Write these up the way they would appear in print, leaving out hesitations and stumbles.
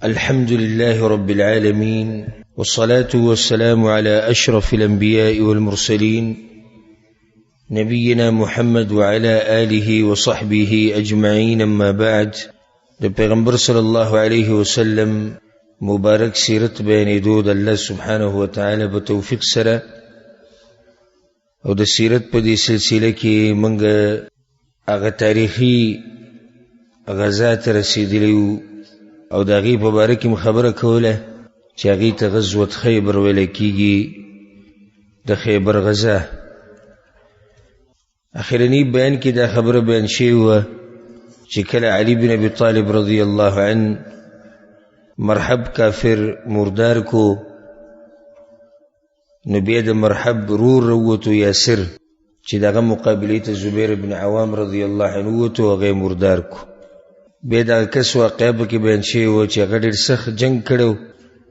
الحمد لله رب العالمين، والصلاة والسلام على أشرف الأنبياء والمرسلين، نبينا محمد وعلى آله وصحبه أجمعين، أما بعد. د پیغمبر صلی الله علیه وسلم مبارک سیرت بیانېدو د الله سبحانه وتعالی په توفیق سره، او د سیرت په دې سلسله کې موږ هغه تاریخي غزا ته رسېدلي یو، او د هغې په باره کې مو خبره کوله چې هغې ته غزوة خیبر ویلی کېږي، د خیبر غزا. اخرني بیان کې دا خبره بیان شوې وه چې کله علي بن ابي طالب رضی الله عنه مرحب کافر مردار کو، نو بیا د مرحب رور راووتو یاسر، چې د هغه مقابلې ته زبیر بن عوام رضی الله عنه ووتو، هغه یې مردار کو. بیا دغه کس واقعه پکې بیان شوې وه چې هغه ډېر سخت جنګ کړی و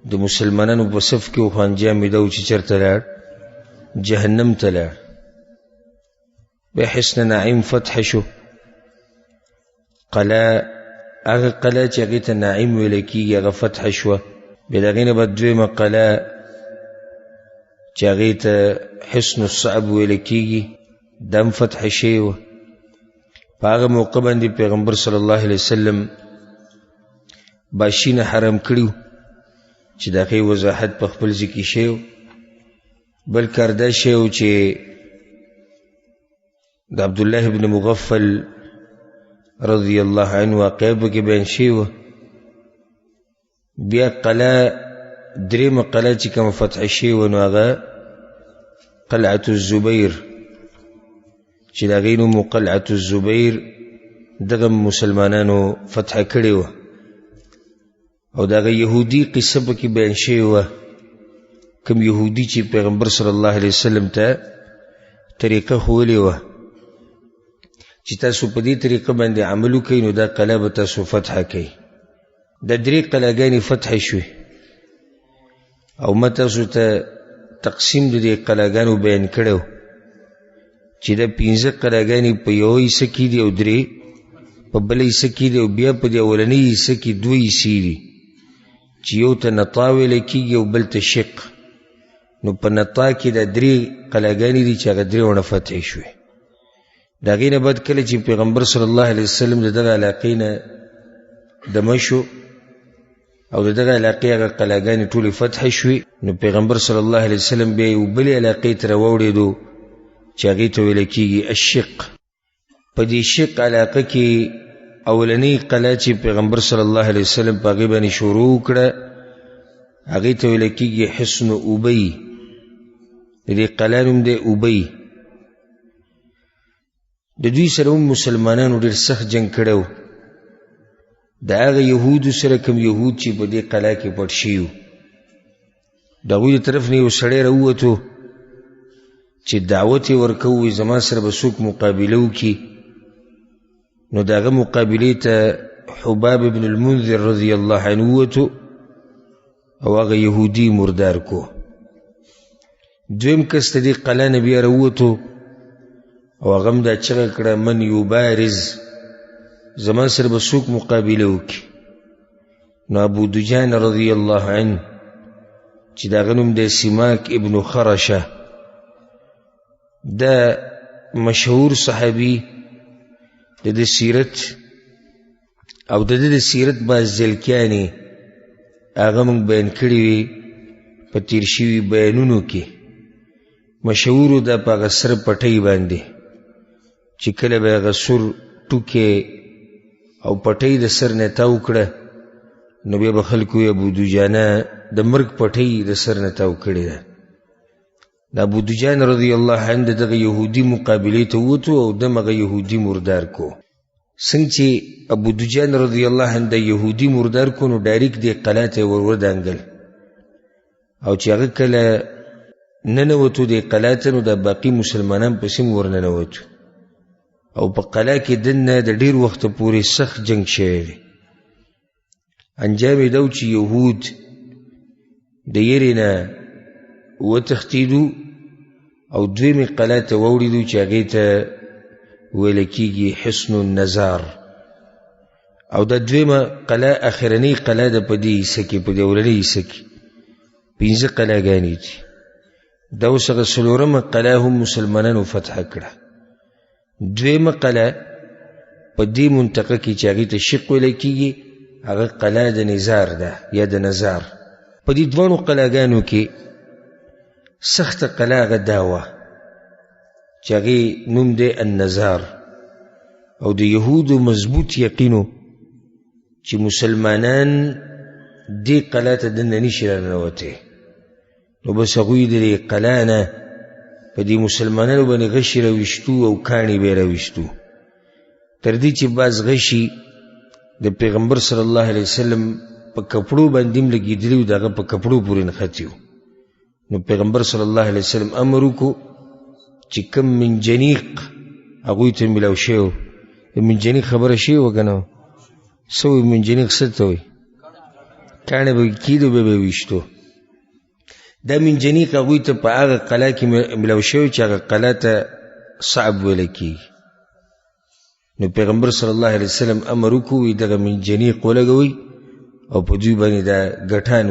د مسلمانانو په صف کې و، خو انجام یې دا و چې چېرته لاړ؟ جهنم ته لاړ. بیا حصن نعیم فتح شو، قلا هغه قلا چې هغې ته نعیم ویل کېږي هغه فتح شوه. بیا د هغې نه بعد دویمه قلا چې هغې ته حصن الصعب ویل کېږي دا هم فتح شوې وه. په هغه موقع باندې پیغمبر صلی الله علیه وسلم باشینه حرام کړي چې د هغې وضاحت په خپل ځای کې شوی و. بل کار دا شوی و چې د عبدالله بن مغفل رضی الله عنه واقعه پکې بیان شوې وه. بیا قلا درېیمه قلا چې کومه فتح شوې وه نو هغه قلعة الزبیر چې د هغې نوم و قلعة الزبیر، دغه مسلمانانو فتح کړې وه. او د هغه یهودي قصه پکې بیان شوې وه، کوم یهودي چې پیغمبر صلی الله علیه وسلم ته طریقه ښوولې وه چې تاسو په دې طریقه باندې عمل وکړئ نو دا قلا به تاسو فتح کړئ. دا درې قلاګانې فتح شوې، او ما تاسو ته تقسیم د دې قلاګانو بیان کړی و چې دا پنځه قلاګانې په یوه حصه کې دي او درې په بله حصه کې دي، او بیا په دې اولنۍ حصه کې دوه حصې دي چې یو ته نطا ویلی کېږي او بل ته شق. نو په نطا کې دا درې قلاګانې دي چې هغه درې واړه فتح شوې. د هغې نه بعد کله چې پیغمبر صلی الله علیه وسلم د دغه علاقې نه دمه شو او د دغه علاقې هغه قلاګانې ټولې فتح شوې، نو پیغمبر صلی الله علیه وسلم بیا یو بلې علاقې ته راواوړېدو چې هغې ته ویل کېږي الشق. په دې شق علاقه کې اولنۍ قلا چې پیغمبر صلی الله علیه وسلم په هغې باندې شروع وکړه هغې ته ویل کېږي حصن ابی. د دې قلا نوم دی ابی. د دوی سره هم مسلمانانو ډېر سخت جنګ کړی و، د هغه یهودو سره کوم یهود چې په دې قلا کې پټ شوي وو. د هغوی د طرف نه یو سړی راووتو چې دعوت یې ورکوو، وایي زما سره به څوک مقابله وکړي. نو د هغه مقابلې ته حباب بن المنذر رضی الله عنه ووتو او هغه یهودي مردار کو. دویم کس د دې قلا نه بیا راووتو او هغه هم دا چغه کړه من یبارز، زما سره به څوک مقابله وکړي. نو ابو دجان رضی الله عنه چې د هغه نوم دی سماک ابن خرشه، دا مشهور صحابي د ده سیرت او د ده د سیرت بعض ځلکیانې هغه موږ بیان کړي وي په تېر شوي بیانونو کې. مشهور ده په هغه سره پټۍ باندې چې کله به هغه سور ټوکی او پټۍ د سر نه تاو کړه نو بیا به خلکو وایي ابو دجانه د مرګ پټۍ د سر نه تاو کړې ده. د ابو دجان رضی الله عنه د دغه یهودي مقابلې ته ووتو او دم هغه یهودي مردار کو. څنګه چې ابو دجان رضی الله عنه د یهودي مردار کو نو ډایرک دې قلا ته یې ور ودانګل، او چې هغه کله ننوتو دې قلا ته نو دا باقي مسلمانان پسې هم ورننوتو، او په قلا کې دننه د ډېر وخته پورې سخت جنګ شوی دی. انجام یې دا و چې یهود د یرې نه وتښتېدو او دویمې قلا ته واوړېدو چې هغې ته ویل کېږي حصن النزار. او دا دویمه قلا اخرنۍ قلا ده په دې حصه کې، په دې اولنۍ حصه کې پنځه قلاګانې دي. دا اوس هغه څلورمه قلا هم مسلمانانو فتح کړه. دویمه قلا په دې منطقه کې چې هغې ته شق ویلی کېږي، هغه قلا د نزار ده یا د نزار. په دې دواړو قلاګانو کې سخته قلا هغه دا وه چې هغې نوم دی النزار، او د یهودو مضبوط یقینو چې مسلمانان دې قلا ته دننه نشي راننوتی. نو بس هغوی د دې قلا نه په دې مسلمانانو باندې غشي راویشتو او کاڼي به یې راویشتو، تر دې چې بعض غشي د پیغمبر صلی الله علیه وسلم په کپړو باندې هم لګېدلي وو، د هغه په کپړو پورې نښتي وو. نو پیغمبر صلی الله علیه وسلم امر وکړو چې کوم منجنیق هغوی ته میلاو شوی و. د منجنیق خبره شوې وه که نه؟ څه وایي منجنیق؟ څه ته وایي؟ کاڼی به کېدو، بیا به یې ویشتو. دا منجنیق هغوی ته په هغه قلا کې میلاو شوی چې هغه قلا ته صعب ویل کېږي. نو پیغمبر صلی الله علیه وسلم امر وکړو، وایي دغه منجنیق ولګوئ او په دوی باندې دا ګټان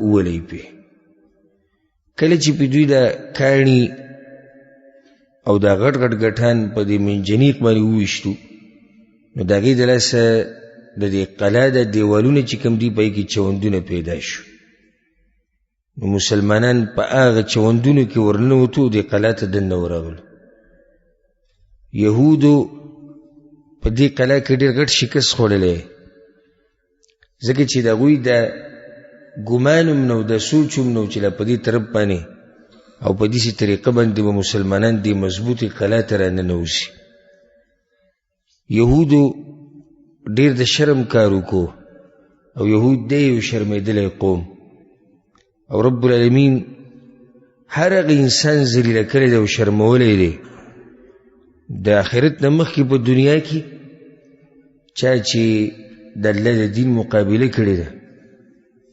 وولئ پې. کله چې په دوی دا کاڼي او دا غټ غټ ګټان په دې منجنیق باندې وویشتو، نو د هغې د لاسه د دې قلا د دیوالونه چې کوم دي په هغې کې چوندونه پیدا شو. نو مسلمانان په هغه چوندونو کې ورننوتو، دې قلا ته دننه ورغلو. یهودو په دې قلا کې ډېر غټ شکست خوړلی، ځکه چې د هغوی د ګمان هم نه و، د سوچ هم نه و چې لا په دې طرف باندې او په داسې طریقه باندې به مسلمانان دې مضبوطې قلا ته راننوځي. یهودو ډېر د شرم کار وکړو، او یهود دی یو شرمېدلی قوم، او رب العالمین هر هغه انسان ذلیله کړی دی او شرمولی دی د آخرت نه مخکې په دنیا کې چا چې د الله د دین مقابله کړې ده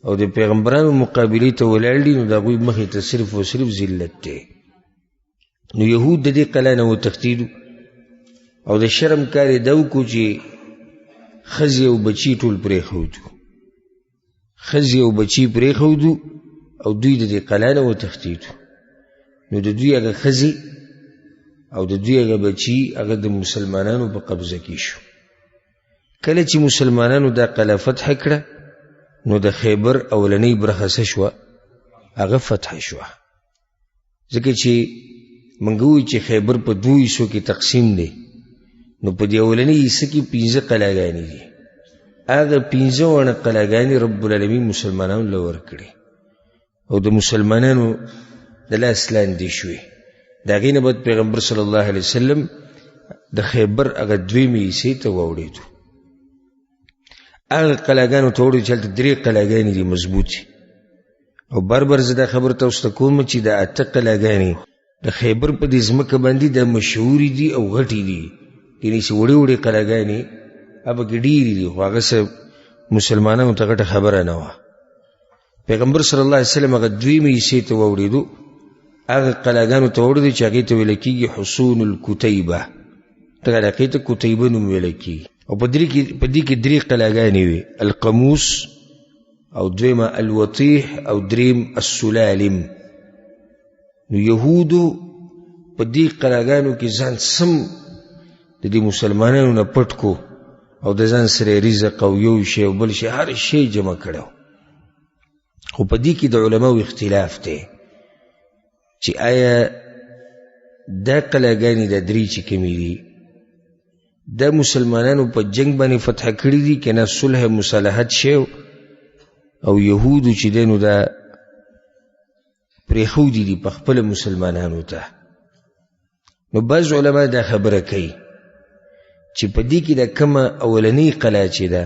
او د پیغمبرانو مقابلې ته ولاړ دي، نو د هغوی مخې ته صرف او صرف ذلت دی. نو یهود د دې قلا نه وتښتېدو او د شرم کار یې دا وکړو چې ښځې او بچي ټول پرېښودو، ښځې او بچي پرېښودو او دوی د دې قلا نه وتښتېدو. نو د دوی هغه ښځې او د دوی هغه بچي هغه د مسلمانانو په قبضه کې شو. کله چې مسلمانانو دا قلا فتح کړه، نو د خیبر اولنۍ برخه څه شوه؟ هغه فتح شوه. ځکه چې موږ وایو چې خیبر په دوو حصو کې تقسیم دی، نو په دې اولنۍ حصه کې پنځه قلاګانې دي. هغه پنځه واړه قلاګانې رب العالمین مسلمانانو له ورکړې او د مسلمانانو د لاس لاندې شوې. د هغې نه بعد پیغمبر صلی الله علیه وسلم د خیبر هغه دویمې حصې ته واوړېدو. هغه قلاګانو ته وړو چې هلته درې قلاګانې دي مضبوطې، او بار بار زه دا خبره تاسو ته کوم چې دا اته قلاګانې د خیبر په دې ځمکه باندې دا مشهورې دي او غټې دي، یعنې چې وړې وړې قلاګانې هغه پکې ډېرې دي، خو هغه څه مسلمانانو ته غټه خبره نه وه. پیغمبر صلی الله علیه وسلم هغه دویمې حصې ته واوړېدو، هغه قلاګانو ته واوړېدو چې هغې ته ویل کېږي حصون الکتیبه. دغه علاقې ته کتیبه نوم ویل کېږي. او په دې کې درې قلاګانې وې، القموس او دویمه الوطیح او دریم السلالم. نو یهودو په دې قلاګانو کې ځان سم د دې مسلمانانو نه پټ کو او د ځان سره رزق او یو شی او بل شی هر شی جمع کړو. خو په دې کې د علماو اختلاف دی چې آیا دا قلاګانې دا درې چې کومې دي دا مسلمانانو په جنگ باندې فتح کړي دي که نه صلح مصالحت شوی او یهودو چې دی نو دا پرېښودي دي په خپله مسلمانانو ته. نو بعض علما دا خبره کوي چې په دې کې دا کومه اولنۍ قلا چې ده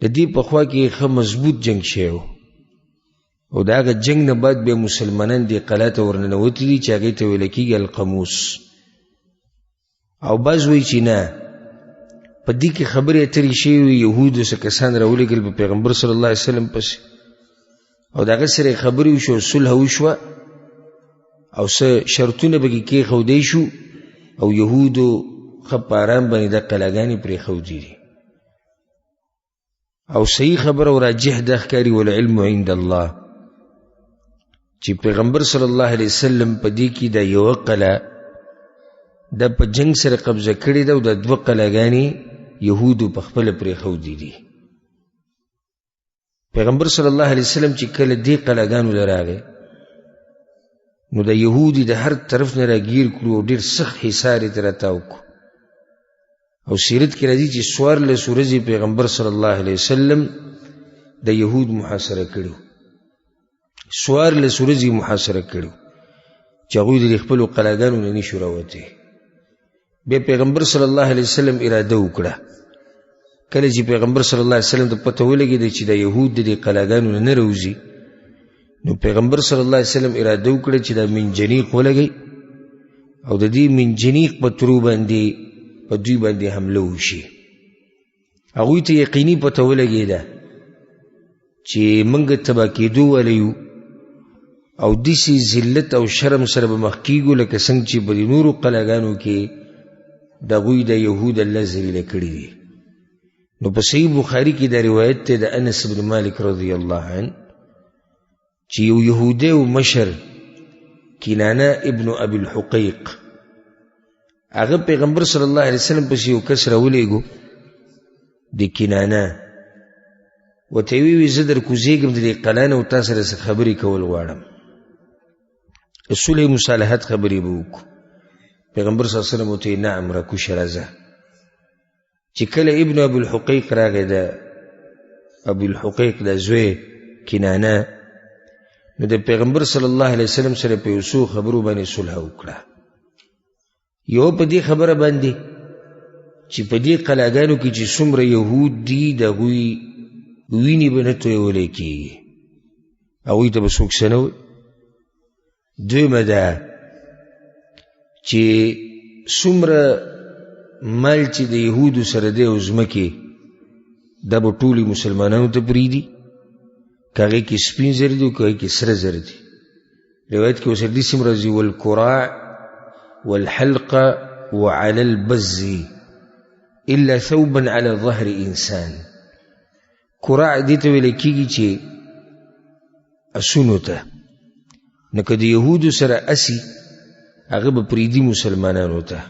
د دې په خوا کې ښه مضبوط جنګ شوی و او د هغه جنګ نه بعد بیا مسلمانان دې قلا ته ورننوتي دي چې هغې ته ویل کېږي القموس. او بعض وایي چې نه، په دې کې خبرې اترې شوې وې، یهودو څه کسان راولېږل په پیغمبر صلی الله علیه وسلم پسې او د هغه سره یې خبرې وشوې او صلح وشوه او څه شرطونه پکې کېښودی شو او یهودو ښه په ارام باندې دا قلاګانې پرېښودې دي. او صحیح خبره او راجح دا ښکاري، والعلم عند الله، چې پیغمبر صلی الله علیه وسلم په دې کې دا یوه قلعه دا په جنګ سره قبضه کړې ده او دا دوه قلعهګانې یهودو په خپله پرېښودې دي. پیغمبر صلی الله علیه وسلم چې کله دې قلعهګانو له راغی نو د یهودي د هر طرف نه راګیر کړو او ډېر سخت حصار یې ترې راتاو کړو. او سیرت کې راځي چې 14 ورځې پیغمبر صلی الله علیه وسلم د یهود محاصره کړي، 14 ورځې محاصره کړي چې هغوی د خپلو قلاګانو نه نشو راوتی. بیا پیغمبر صلی الله علیه وسلم اراده وکړه. کله چې پیغمبر صلی الله علیه وسلم ته پته ولګېده چې د یهود د دې قلاګانو نه نه راوځي، نو پیغمبر صلی الله علیه وسلم اراده وکړه چې دا منجنیق ولګوي او د دې منجنیق په ترو باندې په دوی باندې حمله وشي. هغوی ته یقیني پته ولګېده چې موږ تباه کېدو والی یو او داسې ذلت او شرم سره به مخ کېږو لکه څنګه چې په دې نورو قلاګانو کې د هغوی د یهود الله ذلیله کړي دي. نو په صحیح بخاري کې دا روایت دی د انس بن مالک رضی الله عنه چې یو یهودی و مشر کنانه ابن ابي الحقیق، هغه پیغمبر صلی الله علیه وسلم پسې یو کس راولېږو د کنانه، ورته یې وویل زه در کوزېږم د دې قلا نه او تا سره څه خبرې کول غواړم، د صلح مصالحت خبرې به وکړو. پیغمبر صلی الله علیه وسلم ورته ویل نعم راکوشه راځه. چې کله ابن ابو الحقیق راغی، د ابو الحقیق د زوی کنانه، نو د پیغمبر صلی الله علیه وسلم سره په یو څو خبرو باندې صلح وکړه. یو په دې خبره باندې چې په دې قلاګانو کې چې څومره یهود دي د هغوی وینې به نه تویولی کېږي، هغوی ته به څوک څه نه وایي. دویمه ده چې څومره مال چې د یهودو سره دی او ځمکې دا به ټولې مسلمانانو ته پرېږدي، که هغې کې سپین زر دي او که هغې کې سره زر دي. روایت کې ورسره داسې هم راځي والکراع والحلقه وعلى البز إلا ثوبا على ظهر إنسان. کراع دې ته ویل کېږي چې اسونو ته، نو که د یهودو سره اسي هغه به پرېږدي مسلمانانو ته.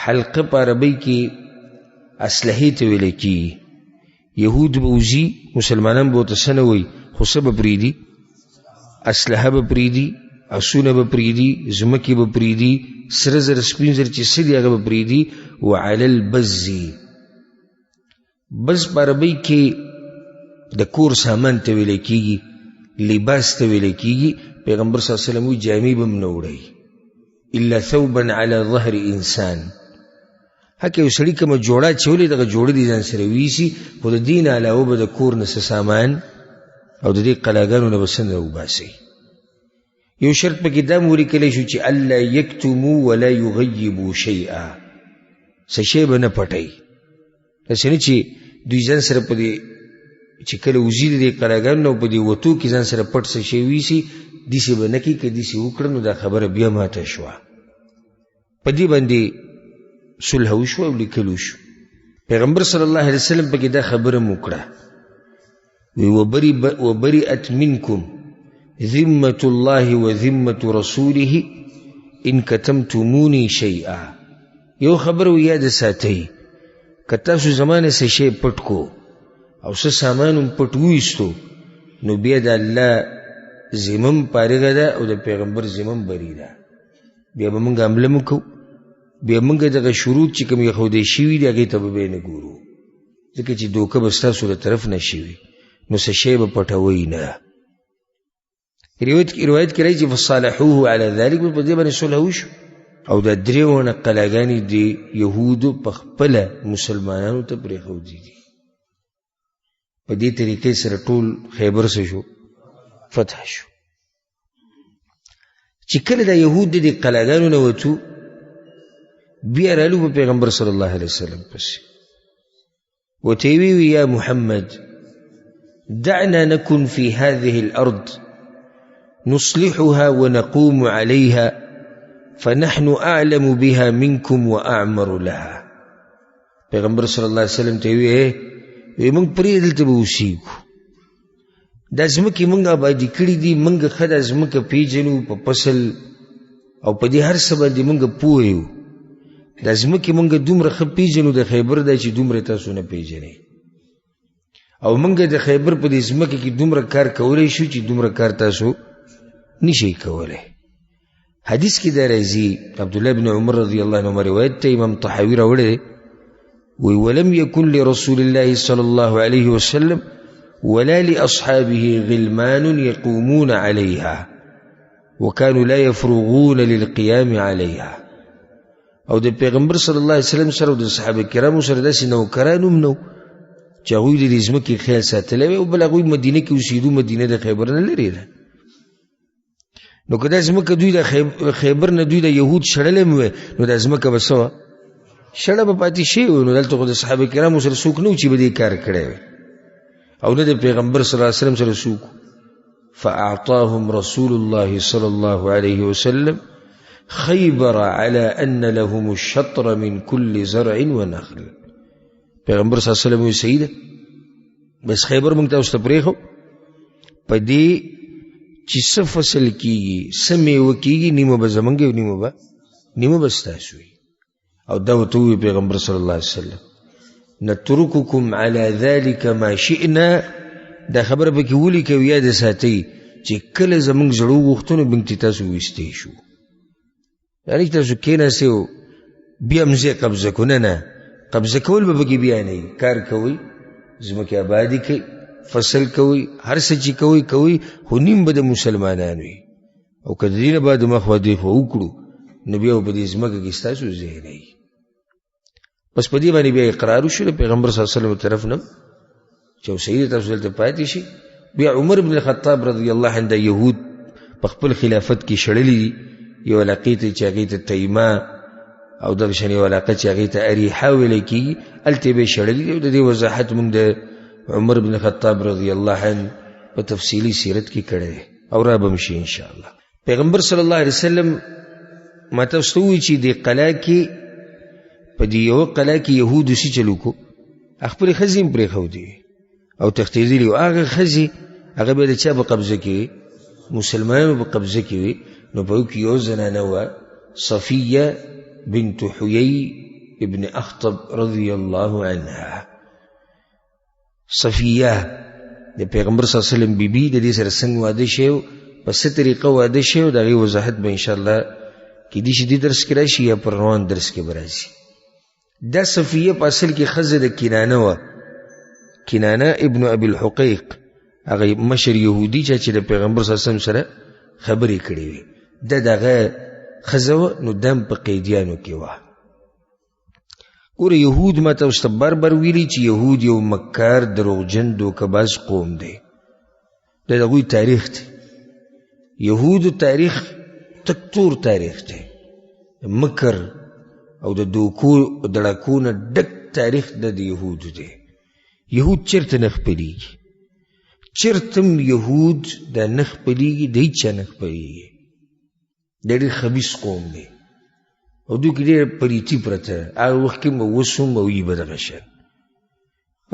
حلقه په عربۍ کې اسلحې ته ویل کېږي. یهود به وځي مسلمانان به ورته څه نه وایي، خو څه به پرېږدي؟ اسلحه به پرېږدي، اسونه به پرېږدي، ځمکې به پرېږدي، سره زر سپین زر چې څه دي هغه به پرېږدي. وعلى البز، بز په عربۍ کې د کور سامان ته ویل کېږي، لباس ته ویل کېږي. پیغمبر صلی الله علیه وسلم وایي جامې به هم نه وړئ الا ثوبا على ظهر انسان. هکه یو سړي کومه جوړه اچولې دغه جوړه دې ځان سره ویسي، خو د دې نه علاوه به د کور نه څه سامان او د دې قلاګانو نه به څه نه وباسئ. یو شرط پکې دا هم ولیکلی شو چې الا یکتمو ولا یغیبو شیئا، څه شی به نه پټوي. داسې نه چې دوی ځان سره په دې چې کله وځي د دې قلاګانو نه په دې وتو کې ځان سره پټ څه شی ویسي، داسې به نه کوي. که داسې وکړه نو دا خبره بیا ماته شوه. په دې باندې صلح وشوه او لیکل وشو. پیغمبر صلی الله علیه وسلم پکې دا خبره هم وکړه، وی وبرئت منکم ذمة الله وذمة رسوله إن كتمتموني شيئا. یو خبره وی یاد ساتئ، که تاسو زما نه څه شی پټ کو او څه سامان هم پټ وویستو نو بیا د الله ذمه هم فارغه ده او د پیغمبر ذمه هم بري ده. بیا به موږ حمله وکړو، بیا موږ دغه شروط چې کوم ایښودی شوي دي هغې ته به بیا نه ګورو، ځکه چې دوکه به ستاسو له طرف نه شوي، نو څه شی به پټوئ نه. روایت کې راځي چې فصالحوه علی ذلک، په دې باندې صلح وشو. او دا درې ونه قلاګانې د یهودو په خپله مسلمانانو ته پرېښودې دي. په دې طریقې سره ټول خیبر څه شو؟ فتح شو. چې کله دا یهود د دې قلاګانو نه وتو بیا رالو په پیغمبر صلی الله علیه وسلم پسې، ورته یې وویل یا محمد دعنا نكن في هذه الأرض نصلحها ونقوم عليها فنحن أعلم بها منكم وأعمر لها. پیغمبر صلی الله علیه وسلم ته ویې وایي موږ پرېږده دلته به اوسېږو، دا ځمکې موږ آبادي کړي دي، موږ ښه دا ځمکه پېژنو په فصل او په دې هر څه باندې موږ پوه یو. دا ځمکې موږ دومره ښه پېژنو د خیبر دا چې دومره تاسو نه پېژنئ، او موږ د خیبر په دې ځمکه کې دومره کار کولی شو چې دومره کار تاسو نشئ کولی. حدیث کې دا راځي، عبدالله بن عمر رضی الله عنهما روایت ته امام طحاوي راوړی دی، وی ولم يكن لرسول الله صلى الله عليه وسلم ولا لأصحابه غلمان يقومون عليها وكانوا لا يفرغون للقيام عليها. او د پیغمبر صلی الله علیه وسلم سره او د صحابه کرامو سره داسې نوکران هم نه وو چې هغوی د دې ځمکې خیال ساتلی وی، او بل هغوی مدینه کې اوسېدو، مدینه د خیبر نه لرې ده. نو که دا ځمکه دوی د خیبر نه دوی د یهود شړلی هم وی، نو دا ځمکه به څه وه؟ شړه به پاتې شوې وی. نو دلته خو د صحابه کرامو سره څوک نه و چې به دې کار کړی وی، او نه د پیغمبر صلی الله علیه وسلم سره څوک. فأعطاهم رسول الله صلى الله عليه وسلم خيبر على أن لهم الشطر من كل زرع ونخل. پیغمبر صلی الله علیه وسلم وی صحیح ده، بس خیبر موږ تاسو ته پرېښو، په دې چې څه فصل کېږي څه میوه کېږي نیمه به زمونږ او نیمه به ستاسو وي. او دا ورته وویل پیغمبر صلی الله علیه وسلم نترککم علی ذلک ما شئنا. دا خبره پکې ولیکئ او یاد یې ساتئ چې کله زمونږ زړه وغوښتو نو موږ ترې تاسو ویستی شو. یعنې چې تاسو کښېناستئ او بیا هم ځای قبضه کړو، نه نه، قبضه کول به پکې بیا نه وي. کار کوئ، ځمکې آبادي کوئ، فصل کوئ، هر څه چې کوئ کوئ، خو نیم به د مسلمانانو وي. او که د دې نه بعد مخ ودې خو وکړو نو بیا به په دې ځمکه کې ستاسو ځای نه وي. بس په دې باندې بیا اقرار وشو د پیغمبر صلی الله علیه وسلم طرف نه چې او صحیح تاسو دلته پاتې شي. بیا عمر بن الخطاب رضی الله عنه د یهود په خپل خلافت کې شړلي دي، یو علاقې ته چې هغې ته تیما او دغه شان یو علاقه چې هغې ته اریحا ویلی کېږي، هلته یې بیا شړلي دي. او د دې وضاحت موږ د عمر بن الخطاب رضی الله عنه په تفصیلي سیرت کې کړی دی او را به هم شي انشاءالله. پیغمبر صلی الله علیه وسلم ما تاسو ته وویل چې دې قلا کې په دې یوه قلا کې یهودو څه چل وکړو، خپلې ښځې هم پرېښودې او تښتېدلي وو. هغه ښځې هغه بیا د چا په قبضه کې وي؟ مسلمانانو په قبضه کې وي. نو په هغو کې یو زنانه وه، صفیه بنت حیی ابن اخطب رضی الله عنها. صفیه د پیغمبر صلی الله علیه وسلم بیبي، د دې سره څنګه واده شوی و، په څه طریقه واده شوی و، د هغې وضاحت به انشاءالله کېدای شي دې درس کې راشي یا پر روان درس کې به راځي. دا صفیه په اصل کې ښځه د کنانه وه، کنانه ابن ابي الحقیق، هغه مشر یهودي چا چې د پیغمبر صلی الله علیه وسلم سره خبرې کړې وې، دا د هغه ښځه وه. نو دا هم په قیدیانو کې وه. ګوره یهود ما تاسو ته بار بار ویلي چې یهود یو مکار، دروغجن، دوکهباز قوم دی. دا د هغوی تاریخ دی. یهودو تاریخ تک تور تاریخ دی، مکر او د دوکو دړکو نه ډک تاریخ د یهودو دی. یهود چېرته نه خپلېږي، چېرته هم یهود دا نه خپلېږي، د هېچا نه خپلېږي. دا ډېر خبیث قوم دی او دوی کې ډېره پلیتي پرته ده. هغه وخت کې به اوس هم او وي به دغه شان.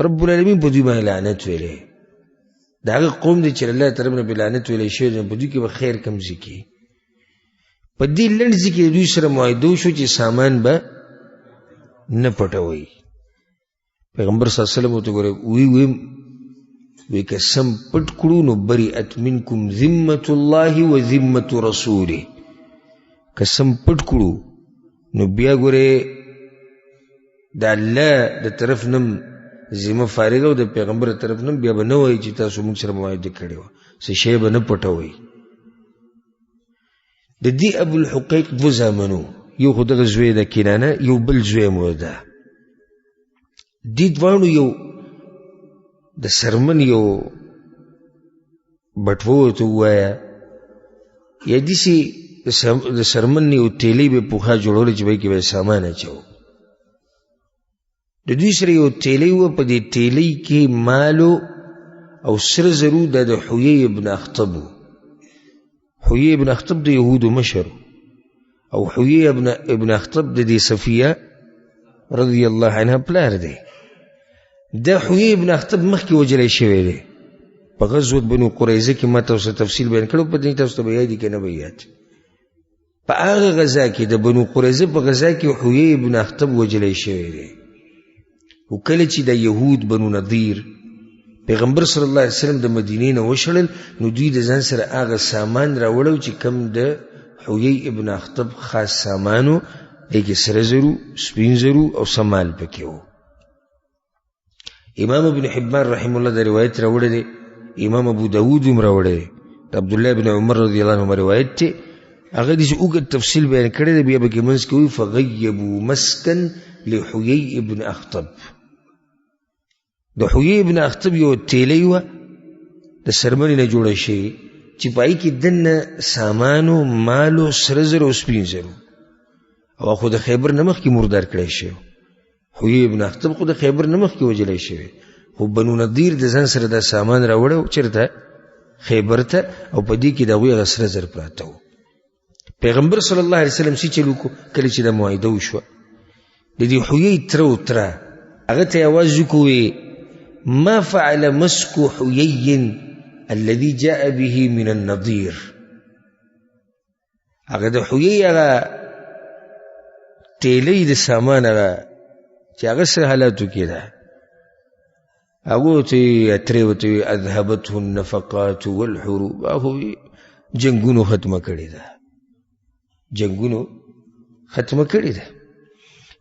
رب العالمین په دوی باندې لعنت ویلی. د هغه قوم دی چې الله طرف نه پرې لعنت ویلی شوی دی، په دوی کې به خیر کم ځای کېږي. په دې لنډ ځای کې د دوی سره معاهده وشو چې سامان به نه پټوئ. پیغمبر صلی الله علیه وسلم ورته ګوره وی ویم وی که سم پټ کړو نو بریئت منکم ذمة الله و ذمة رسوله. که سم پټ کړو نو بیا ګوره د الله د طرف نم ذمه فارغه او د پیغمبر د طرف نم بیا به نه وایي چې تاسو موږ سره معاهده کړې وه، څه شی به نه پټوئ. د دې ابو الحقیق دوه زامن وو، یو خو دغه زوی د کنانه، یو بل زوی مو ده. دې دواړو یو د سرمن یو بټوه ورته ووایه، یا داسې د سرمن یو تیلۍ به یې پخوا جوړوله چې په کې به یې سامان اچوه. د دوی سره یو تیلۍ وه، په دې تیلۍ کې مالو او سره زرو دا د حیی ابن اخطب و. حیی ابن اخطب د یهودو مشر او حیی ابن اخطب د دې صفیه رضی الله عنها پلار دی. د حوی ابن اخطب مخکې وژلی شوی دی په غزوة بنو قریظه کې. ما تاسو ته تفصیل بیان کړو، په دې تاسو ته به یاد که نه به یاد. په هغه غزا کې، د بنو قریظه په غزا کې، حوی ابن اخطب وژلی شوی دی. خو کله چې د یهود بنو نضیر پیغمبر صلی الله علیه وسلم د مدینې نه وشړل، نو دوی د ځان سره هغه سامان راوړی چې کوم د حوی ابن اخطب خاص سامانو، دې کې سره زرو، سپین زرو او سمال پکې وو. امام ابن حبان رحم الله د روایت راوړی دی، امام ابو داود هم راوړی دی، د عبدالله بن عمر رضی الله عنهما روایت دی. هغه داسې اوږد تفصیل بیان کړی دی، بیا پکې منځ کې وایي فغیبوا مسکا لحیی ابن اخطب. د حیی ابن اخطب یو تیلی وه د څرمنې نه جوړه شوې چې په هغې کې دننه سامانو، مالو، سره زر او سپین زرو، او خو د خیبر نه مخکې مردار کړی شوی. حوی ابن اخطب خو د خیبر نه مخکې وژلی شوی، خو بنو نضیر د ځان سره دا سامان راوړی و چېرته؟ خیبر ته، او په دې کې د هغوی هغه سره زر پراته وو. پیغمبر صلی الله علیه وسلم څه چل وکړو؟ کله چې دا معاهده وشوه، د دې حویی تره و تره هغه ته یې اواز وکړو، ما فعل مسک حویی الذي جاء به من النضیر. هغه د حویی هغه تیلی د سامان هغه چې هغه څه حالاتو کې ده؟ هغو ته یې ترې ورته وایي اذهبته النفقات والحروب، هغه جنګونو ختمه کړې ده، جنګونو ختمه کړې ده.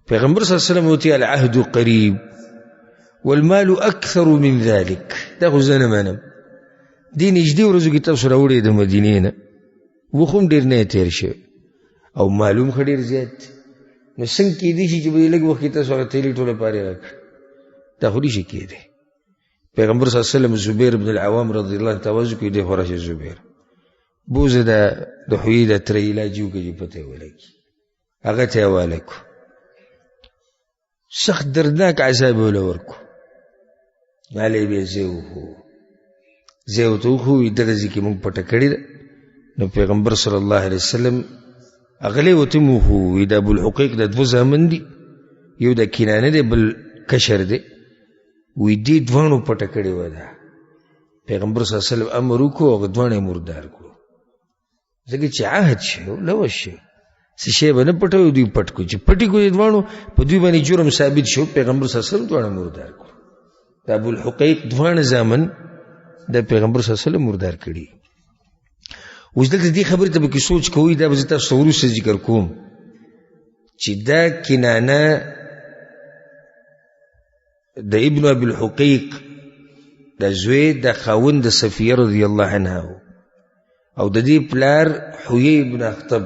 پیغمبر صلی الله علیه وسلم ورته العهد قریب والمال اکثر من ذلك. دا خو زه نه منم، دې نږدې ورځو کې تاسو راوړی د مدینې نه، وخت هم ډېر نه تېر شوی او معلوم ښه ډېر زیات دی، نو څنګه کېدای شي چې په دې لږ وخت کې تاسو هغه تیلې ټوله فارغه کړه؟ دا خو نشي کېدی. پیغمبر صلی الله علیه وسلم زبیر بن العوام رضی الله عنه ته اواز وکړي، دی خو راشه زبیر، بوزه د حویې د تره علاج وکړي چې پته یې ولګي. هغه ته یې حواله کړو، سخت دردناک عذاب یې له ورکړو. هلې یې بیا ځای وښوو، ځای ورته وښوو، دغه ځای کې موږ پټه کړې ده. نو پیغمبر صلی الله علیه وسلم هغلی ورته هم وښوو، وایي د ابوالحقیق د دوه زامن دي، یو د کنانه دی، بل کشر دی، وایي دې دواړو پټه کړې وه. ده پیغمبر صلی الله علیه وسلم امر وکړو، هغه دواړه یې مردار کړو، ځکه چې عهد شو، لوس شو، څه شی به نه پټوي، دوی پټ کړو، چې پټې کړو دې دواړو په دوی باندې جرم ثابت شو، پیغمبر صلی الله علیه وسلم دواړه مردار کړو. د ابوالحقیق دواړه زامن د پیغمبر صلی الله علیه وسلم مردار کړي. اوس دلته دې خبرې ته به کې سوچ کوئ، دا به زه تاسو ته وروسته ذکر کوم چې دا کنانه د ابن ابي الحقیق د زوی د خاوند د صفیه رضی الله عنها او د دې پلار حوی ابن اخطب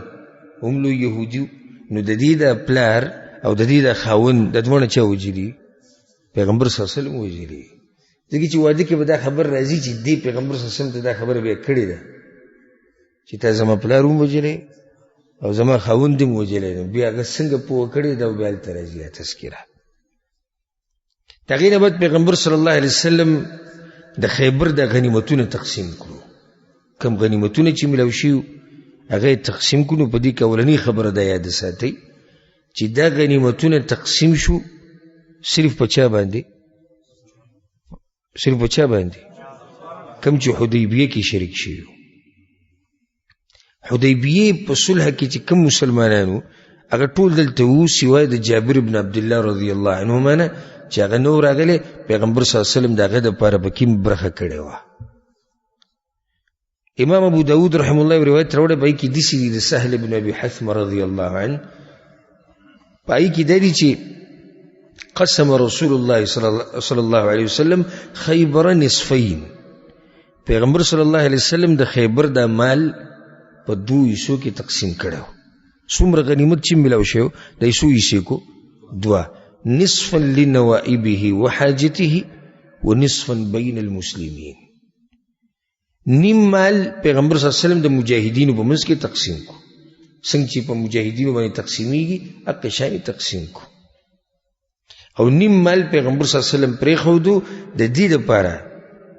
هم لوی یهودي، نو د دې د پلار او د دې د خاوند د دواړه چا وژلي؟ پیغمبر صلی الله علیه وسلم وژلي. ځکه چې واده کې به دا خبر راځي چې دې پیغمبر صلی الله علیه وسلم ته دا خبره بیا کړې ده چې تا زما پلار هم وژلی او زما خاوند هم وژلی دی، بیا هغه څنګه پوه کړې ده، او بیا هلته راځي دا تذکره. د هغې نه بعد پیغمبر صلی الله علیه وسلم د خیبر د غنیمتونه تقسیم کړو، کم غنیمتونه چې ملاو شوي هغه یې تقسیم کړو. نو په دې کې اولنۍ خبره دا یاده ساتئ چې دا غنیمتونه تقسیم شو صرف په چا باندې؟ صرف په چا باندې؟ کم چې حدیبیه کې شریک شوي. حدیبیه په صلح کې چې کوم مسلمانانو هغه ټول دلته وو، سوای د جابر بن عبدالله رضی الله عنهما نه چې هغه نو راغلی، پیغمبر صلی الله علیه وسلم د هغه دپاره پکې برخه کړې وه. امام ابو داود رحم الله روایت راوړی، په هغې کې داسې دي د سهل بن ابي حثمه رضی الله عنه، په هغې کې دا دي چې قسم رسول الله صلی الله علیه وسلم خیبر نصفین. پیغمبر صلی الله علیه وسلم د خیبر دا مال په دوو حصو کې تقسیم کړی و. څومره غنیمت چې ملاو شوی د حصو حصې کو دوه، نصفا لنوائبه وحاجته ونصفا بین المسلمین. نیم مال پیغمبر صلی الله علیه وسلم د مجاهدینو په منځ کې تقسیم کو، څنګه چې په مجاهدینو باندې تقسیمیږي هغه شان یې تقسیم کو، او نیم مال پیغمبر صلی الله علیه وسلم پرېښودو د دې دپاره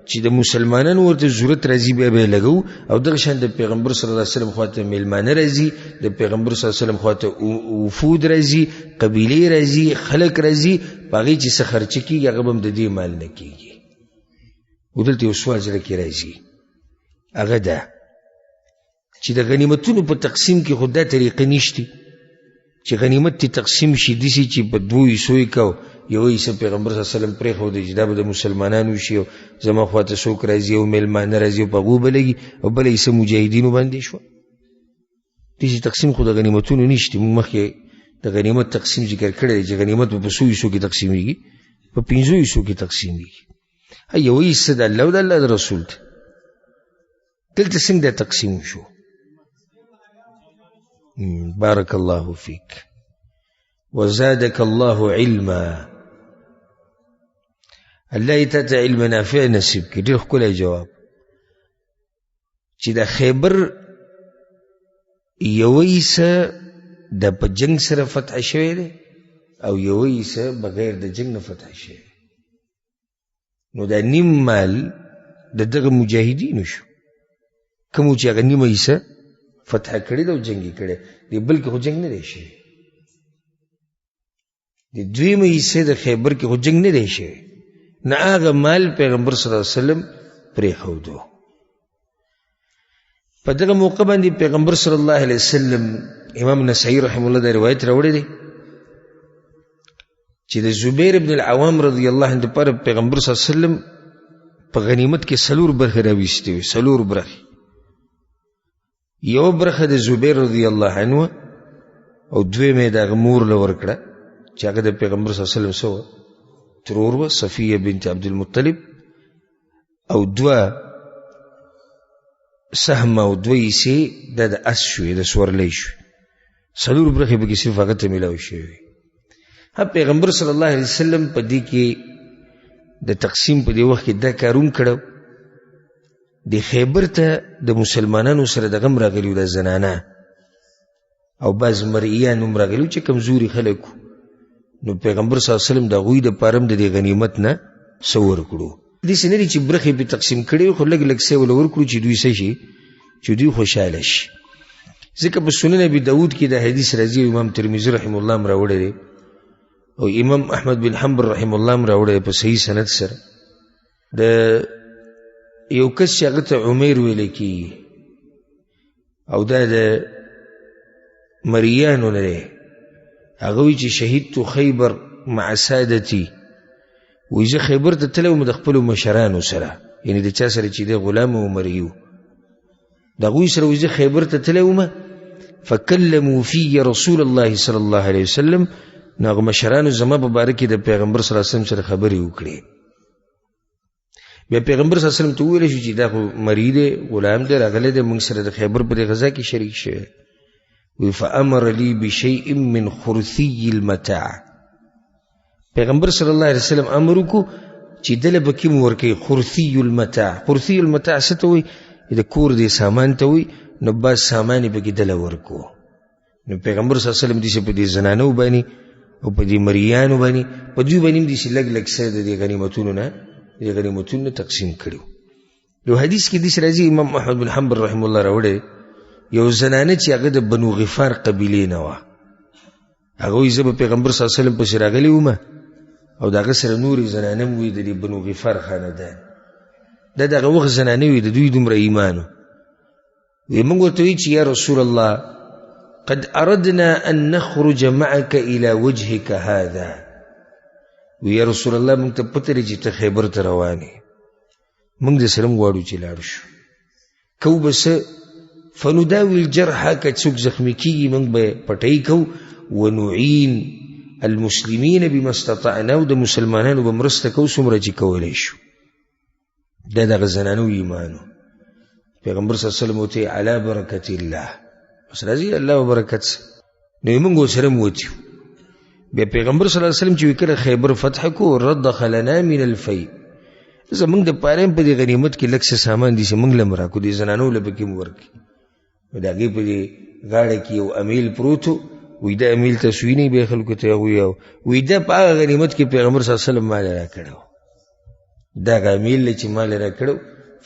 چې د مسلمانانو ورته ضرورت راځي بیا به یې لګوو، او دغه شان د پیغمبر صلی الله علیه وسلم خواته میلمانه راځي، د پیغمبر صلی الله علیه وسلم خواته وفود راځي، قبیلې راځي، خلک راځي، په هغې چې څه خرچه کېږي هغه به هم د دې مال نه کېږي. او دلته یو سوال زړه کې راځي، هغه دا چې د غنیمتونو په تقسیم کې خو دا طریقه نشته چې غنیمت تی تقسیم شي داسې چې په دوو حصو یې کو، یوه حصه پیغمبر صلی الله علیه وسلم پرېښوده چې دا به د مسلمانانو شي او زما خواته څوک راځي او میلمانه راځي او په هغو به لګي، او بله حصه مجاهدینو باندې شوه. داسې تقسیم خو د غنیمتونو نشته. موږ مخکې د غنیمت تقسیم ذکر کړی دی چې غنیمت به په څو حصو کې تقسیمېږي؟ په پنځو حصو کې تقسیمېږي. یوه حصه د الله او د الله د رسول ده. دلته څنګه دا تقسیم شو؟ بارک الله فیک وزادک الله علما. الله یې تا ته علم نافع نصیب کړي. ډېر ښکلی جواب. چې د خیبر یوه حصه د په جنګ سره فتح شوې ده او یوه حصه بغیر د جنګ نه فتح شوې، نو دا نیم مال د دغه مجاهدینو شو، کومو چې هغه نیمه حصه فتح کړې ده او جنګ یې کړی دی، بل کې خو جنګ نه دی شوی. د دویمې حصې د خیبر کې خو جنګ نه دی شوی، نه هغه مال پیغمبر صلی الله علیه وسلم پرېښودو. په دغه موقع باندې پیغمبر صلی الله علیه وسلم، امام نسائی رحمه الله دا روایت راوړی دی چې د زبیر ابن العوام رضی الله عنه دپاره پیغمبر صلی الله علیه وسلم په غنیمت کې څلور برخې راویستې وې، څلور برخې. یوه برخه د زبیر رضی الله عنه وه، او دویمه یې د هغه مور له ورکړه چې هغه د پیغمبر صلی الله علیه وسلم څه وه؟ ترور وه، صفیه بنت عبدالمطلب. او دوه سهم او دوه حصې دا د اس شوې، د سورلۍ شوې، څلور برخې پکې صرف هغه ته میلاو شوې وې. پیغمبر صلی الله علیه وسلم په دې کې د تقسیم په دې وخت کې دا کار هم کړی، د خیبر ته د مسلمانانو سره دغه هم راغلي وو، د زنانه او بعض مرئیان هم راغلي وو چې کمزوري خلک وو. نو پیغمبر صلی الله علیه وسلم د هغوی دپاره هم د دې غنیمت نه څه ورکړو. داسې نه دي چې برخې پرې تقسیم کړي، خو لږ لږ څه یې ورله ورکړو چې دوی څه شي، چې دوی خوشحاله شي. ځکه په سنن ابي داود کې دا حدیث راځي، امام ترمذي رحمه الله هم راوړی دی او امام احمد بن حنبل رحمه الله هم راوړی دی په صحیح سند سره. د یو کس چې هغه ته عمیر ویل کېږي او دا د مریانو نه دی، هغه وایي چې شهیدت خیبر مع سادتي، وایي زه خیبر ته تللی وم د خپلو مشرانو سره، یعنې د چا سره چې دی غلام او مریي و، د هغوی سره وایي زه خیبر ته تللی وم. فکلمو في رسول الله صلی الله علیه وسلم، نو هغه مشرانو زما په باره کې د پیغمبر صلی الله علیه وسلم سره خبرې وکړې. بیا پیغمبر صلی الله علیه وسلم ته وویل شو چې دا خو مریي دی، غلام دی، راغلی دی، موږ سره د خیبر په دې غذا کې شریک شوی. وی فامر لي بشيء من خرثي المتاع. پیغمبر صلی الله علیه وسلم امر وکړو چې دله به کوم ورکوي خرثي المتاع. خرثي المتاع څه ته وایي؟ د کور دې سامان ته وایي. نو بعض سامان یې پکې دله ورکړو. نو پیغمبر صلی الله علیه وسلم داسې په دې زنانو باندې او په دې مریانو باندې په دوی باندې هم داسې لږ لږ څه د دې غنیمتونو نه، د غنیمتونو نه تقسیم کړي وو. یو حدیث کې داسې راځي، امام احمد بن حنبل رحمه الله راوړی، یو زنانه چې هغه د بنو غفار قبیلې نه وه، هغه وایي زه به پیغمبر صلی الله علیه وسلم پسې راغلی وم او د هغه سره نورې زنانه هم وي د دې بنو غفار خاندان. دا د هغه وخت زنانه وي، د دوی دومره ایمان و. وی موږ ورته وایي چې یا رسول الله قد اردنا ان نخرج معك الى وجهك هذا. وی یا رسول الله موږ ته پته لري چې ته خیبر ته روان یې، موږ د سره هم غواړو چې لاړ شو، کوو به څه؟ فنداوي الجرحى، که څوک زخمي کېږي موږ به پټۍ کوو، ونعین المسلمین بما استطعنا، او د مسلمانانو به مرسته کوو څومره چې کولی شو. دا دغه زنانو ایمان و. پیغمبر صلی الله علیه وسلم ورته علی برکت الله، بس راځي الله به برکت سه. نو یې موږ ورسره هم وتیو. بیا پیغمبر صلی الله علیه وسلم چې کله خیبر فتح کړو، رضخ لنا من الفی، زموږ د پاره هم په دې غنیمت کې لږ څه سامان دي چې موږ له هم راکړو، دې زنانو له پکې هم ورکړي. نو د هغې په دې غاړه کې یو امیل پروت و، وایي دا امیل تاسو وینئ؟ بیا خلکو ته هغوی وایي دا په هغه غنیمت کې پیغمبر صلی الله علیه وسلم مال راکړی و. دا هغه امیل دی چې ما له راکړی،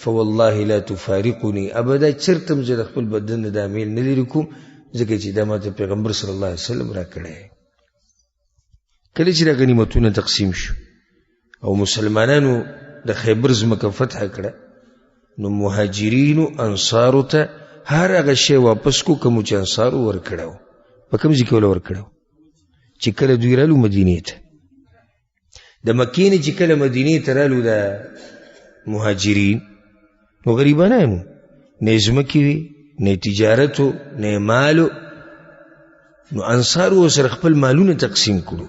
فوالله لا تفارقني ابدا، چېرته هم زه د خپل بدن نه دا امیل نه لرې کوم، ځکه چې دا ما ته پیغمبر صلی الله علیه وسلم راکړی. کله چې دا غنیمتونه تقسیم شو او مسلمانانو د خیبر ځمکه فتح کړه، نو مهاجرینو انصارو ته هر هغه شی واپس کو کوم چې انصارو ورکړی و. په کوم ځای کې وله ورکړی و؟ چې کله دوی رالو مدینې ته، د مکې نه چې کله مدینې ته رالو د مهاجرین، نو غریبانان وو، نه یې ځمکې وې، نه یې تجارت و، نه یې مال و. نو انصارو ورسره خپل مالونه تقسیم کړو،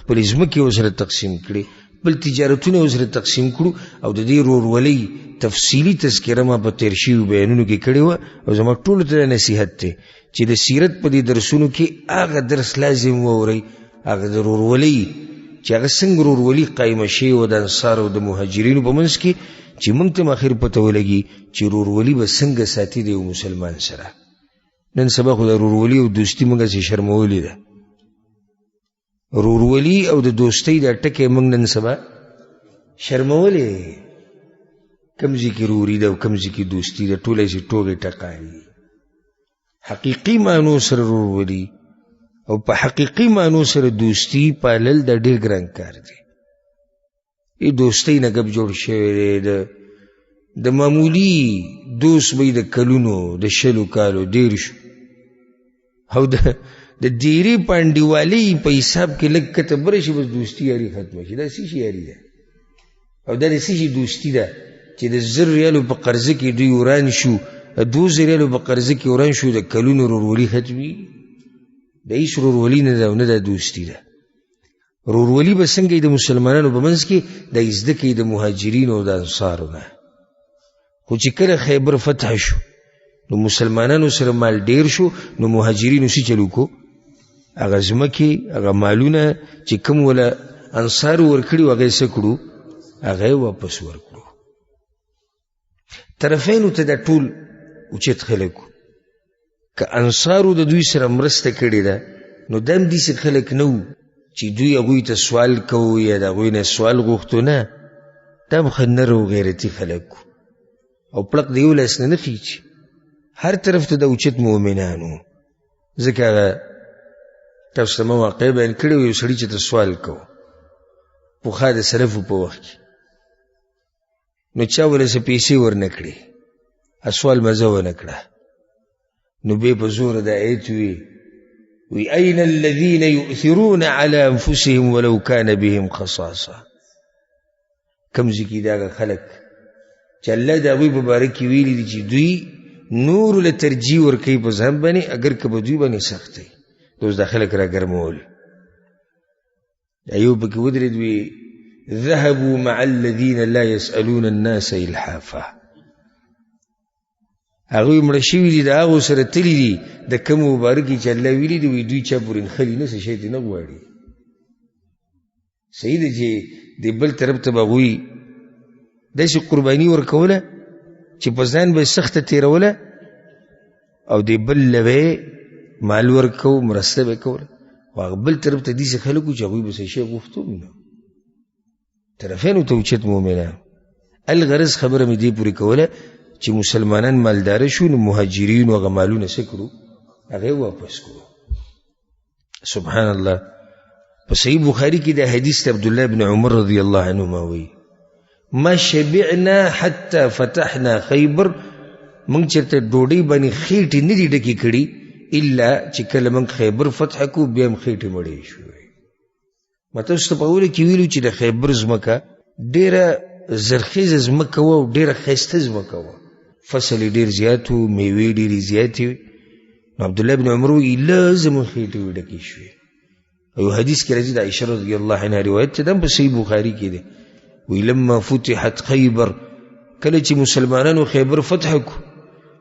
خپلې ځمکې ورسره تقسیم کړې، خپل تجارتونه ورسره تقسیم کړو. او د دې ورورولۍ تفصیلي تذکره ما په تېر شویو بیانونو کې کړې وه، او زما ټولو ته دا نصیحت دی چې د سیرت په دې درسونو کې هغه درس لازم واورئ، هغه د ورورولۍ چې هغه څنګه ورورولي قایمه شوې وه د انصارو او د مهاجرینو په منځ کې، چې موږ ته هم اخر پته ولګي چې ورورولي به څنګه ساتي د یو مسلمان سره. نن سبا خو د ورورولي او دوستي موږ هسې شرمولې ده. ورورولي او د دوستۍ دا ټکی موږ نن سبا شرمولې. کوم ځای کې وروري ده او کوم ځای کې دوستي ده، ټوله هسې ټوغې ټقاري. حقیقي معنو سره ورورولي او په حقیقي معنو سره دوستي پالل دا ډېر ګران کار دی. ای دوستۍ نه ګپ جوړ شوی دی، د معمولي دوست به د کلونو د 20 کالو 30 او د دیرې پانډیوالۍ په حساب کې لږ کته بره شي، بس دوستي یاري ختمه شي. دا څه شي یاري ده؟ او دا د څه شي دوستي ده چې د 1000 ریالو په قرضه کې دوی وران شو، 2000 ریالو په قرضه کې وران شو، د کلونو ورورولي ختمي؟ د هېڅ ورورولي نه ده او نه دا دوستي ده. ورورولي به څنګه د مسلمانانو په منځ کې؟ دا یې زده کوي د مهاجرینو او د انصارو نه. خو چې کله خیبر فتح شو نو مسلمانانو سره مال ډیر شو، نو مهاجرینو څه چل وکړو؟ هغه ځمکې هغه مالونه چې کوم وله انصارو ورکړي وو هغه یې څه کړو؟ هغه یې واپس ورکړو. طرفینو ته دا ټول اوچت خلک وو. که انصارو د دوی سره مرسته کړې ده نو دا هم داسې خلک نه وو چې دوی هغوی ته سوال کوو یا د هغوی نه سوال غوښتو، نه، دا هم ښه نر او غیرتي خلک وو او پړق د یو لاس نه نه خیږي. هر طرف ته د اوچت مؤمنان وو. ځکه هغه تاسو ته ما واقعه بیان کړې وه، یو سړي چې ته سوال کوو پخوا د سلفو په وخت کې، نو چا ورله څه پیسې ورنه کړې، سوال مزه ونه کړه، نو بیا په زوره دا ایت وي، وی أين الذين يؤثرون على أنفسهم ولو كان بهم خصاصة. کوم ځای کې دغه خلک چې الله د هغوی په باره کې ویلي دي چې دوی نورو له ترجیح ورکوي په ځان باندې، اګر که په دوی باندې سخت دی. اوس دا خلک راګرمول، دا یو پکې ودرېد وی ذهبوا مع الذين لا يسألون الناس إلحافا. هغوی مړه شوي دي، د هغو سره تللي دي د کومو مبارکي چې الله ویلي دي، وایي دوی چا پورې نښلي نه، څه شی ترې نه غواړي. صحیح ده چې د بل طرف ته به هغوی داسې قرباني ورکوله چې په ځان به یې سخته تېروله او د بل له به یې مال ورکو، مرسته به یې کوله. خو هغه بل طرف ته داسې خلک وو چې هغوی به څه شی غوښتو هم نه. طرفینو ته اوچت مؤمنان. الغرض خبره مې دې پورې کوله چې مسلمانان مالداره شو، نو مهاجرینو هغه مالونه څه کړو؟ هغه یې واپس کړو. سبحان الله. په صحیح بخاري کې دا حدیث د عبدالله بن عمر رضی الله عنهما وایي ما شبعنا حتی فتحنا خیبر، موږ چېرته ډوډۍ باندې خېټې نه دي ډکې کړي الا چې کله موږ خیبر فتح کړو بیا هم خېټې مړې شوې. ما تاسو ته په اوله کې ویلو چې د خیبر ځمکه ډېره زرخیزه ځمکه وه او ډېره ښایسته ځمکه وه، فصل یې ډېر زیات و، میوې ډېرې زیاتې وې. نو عبدالله بن عمر وایي له زموږ خېټې وې ډکې شوې. او یو حدیث کې راځي د عایشه رضی الله عنها روایت چې دا هم په صحیح بخاري کې دی، وایي لما فتحت خیبر، کله چې مسلمانانو خیبر فتح کړو،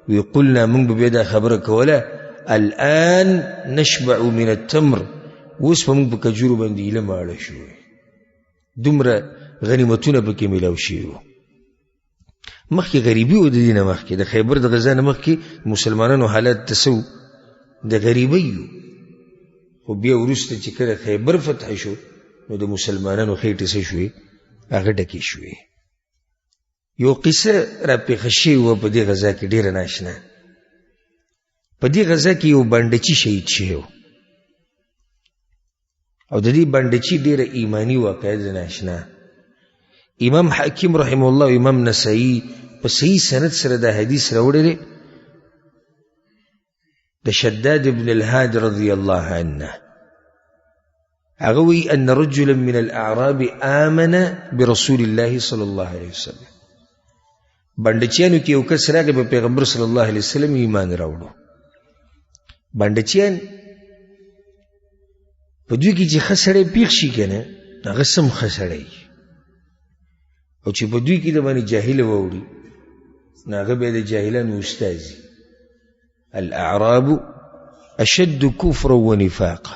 وایي قلنا موږ به بیا دا خبره کوله الآن نشبع من التمر، اوس به موږ په کجورو باندې ایله ماړه شو. دومره غنیمتونه پکې میلاو شوي وو. مخکې غریبي وه، د دې نه مخکې د خیبر د غزا نه مخکې مسلمانانو حالات ته څه وو؟ د غریبۍ وو. خو بیا وروسته چې کله خیبر فتح شو نو د مسلمانانو خېټې څه شوې؟ هغه ډکې شوې. یو قصه را پېښه شوې وه په دې غزا کې، ډېره ناشنا. په دې غزا کې یو بنډچي شهید شوی و، او د دې بنډچي ډېره ایماني واقعه ده ناشنا. امام حاکم رحمه الله او امام نسائی په صحیح سند سره دا حدیث راوړی دی د شداد ابن الهاد رضی الله عنه. هغه وایي ان رجلا من الاعراب آمن برسول الله صلی الله علیه وسلم. بنډچیانو کې یو کس راغی په پیغمبر صلی الله علیه وسلم ایمان راوړو. بنډچیان په دوی کې چې ښه سړی پېښ شي که نه، هغه سم ښه سړی، او چې په دوی کې د باندې جاهل واوړي نو هغه بیا د جاهلانو استاذ. الاعراب اشد كفرا ونفاقا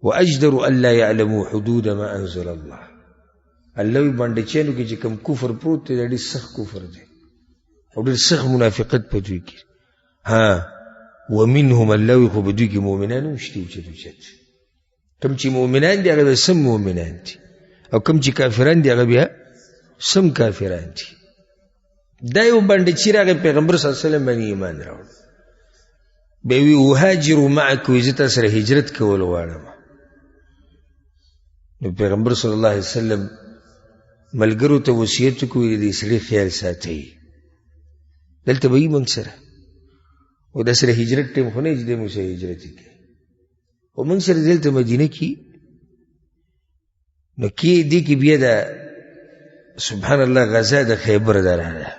واجدر ان لا يعلموا حدود ما انزل الله. الله وی بنډچیانو کې چې کوم کفر پروت دی، دا ډېر سخت کفر دی او ډېر سخت منافقت په دوی کې. ها ومنهم الله وی خو په دوی کې مؤمنان هم شته اوچت اوچت. کوم چې مؤمنان دي هغه بیا سم مؤمنان دي، او کوم چې کافران دي هغه بیا سم کافران دي. دا یو بنډچي راغی پیغمبر صلی الله علیه وسلم باندې ایمان راوړ، بیا وی اهاجر معک، وی زه تا سره هجرت کول غواړم. نو پیغمبر صلی الله علیه وسلم ملګرو ته وصیت وکړ، وی د دې سړي خیال ساتئ، دلته به یي موږ سره، او د سره هجرت ټیم خو نه چې دی موږ سره هجرت وکړي، او موږ سره دلته مدینه کې. نو کې دې کې بیا د سبحان الله غزا د خیبر ده راغله.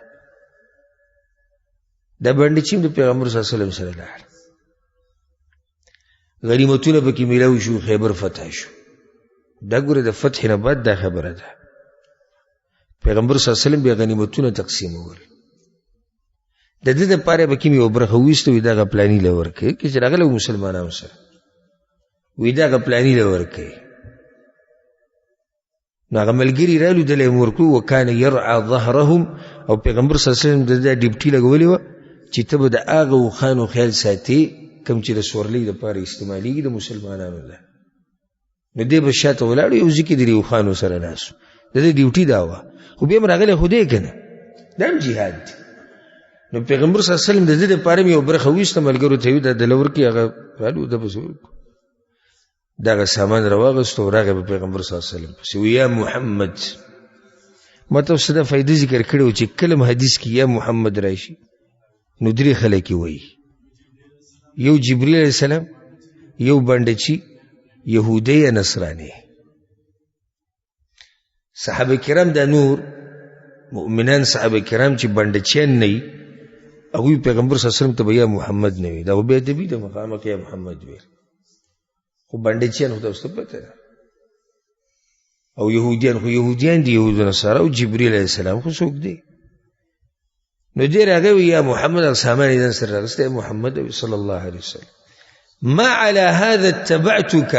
دا بنډچي هم د پیغمبر صلی الله علیه وسلم سره لاړ، غنیمتونه پکې میلاو شو، خیبر فتح شو. دا ګوره د فتح نه بعد دا خبره ده. پیغمبر صلی الله علیه وسلم بیا غنیمتونه تقسیمول. د ده دپاره به کوم یوه برخه وویسته، وایي دغه پلاني له ورکوي، که چې راغلی و مسلمانانو سره، وایي دغه پلاني له ورکوي. نو هغه ملګري رالو، ده له یې ورکړو. وکان یرعى ظهرهم، او پیغمبر صلی الله علیه وسلم د ده ډیپټي لګولې وه چې ته به د هغه اوښانو خیال ساتې کوم چې د سورلۍ دپاره استعمالېږي د مسلمانانو ده. نو دی به شاته ولاړ، یو ځای کې د دې اوښانو سره ناست و، د ده ډیوټي دا وه. خو بیا هم راغلی خو دی که نه، دا هم جهاد دی. نو پیغمبر صلی الله علیه وسلم د ده دپاره هم یوه برخه وویسته، ملګرو ته یې وویل دا دله ورکړي. هغه رالو، ده پسې ورکړو، دغه سامان راواغستو او راغی په پیغمبر صلی الله علیه وسلم پسې، وایي یا محمد. ما تاسو ته دا فایده ذکر کړې وه چې کله هم حدیث کې یا محمد راشي نو درې خلک یې وایي، یو جبریل علیه السلام، یو بنډچي یهودی یا نصراني. صحابه کرام دا نور مؤمنان صحابه کرام چې بنډچیان نه وي، هغوی پیغمبر صلی الله علیه وسلم ته به یا محمد نه وي، دا خو بیا ادبي ده، مخامخ یا محمد ویل. خو بنډچیان خو تاسو ته پته ده، او یهودیان خو یهودیان دي، یهود نصارا، او جبریل علیه السلام خو څوک دی. نو دی راغی وی یا محمد، هغه سامان یې ځان سره راغستی، محمد صلی الله علیه وسلم ما على هذا اتبعتك،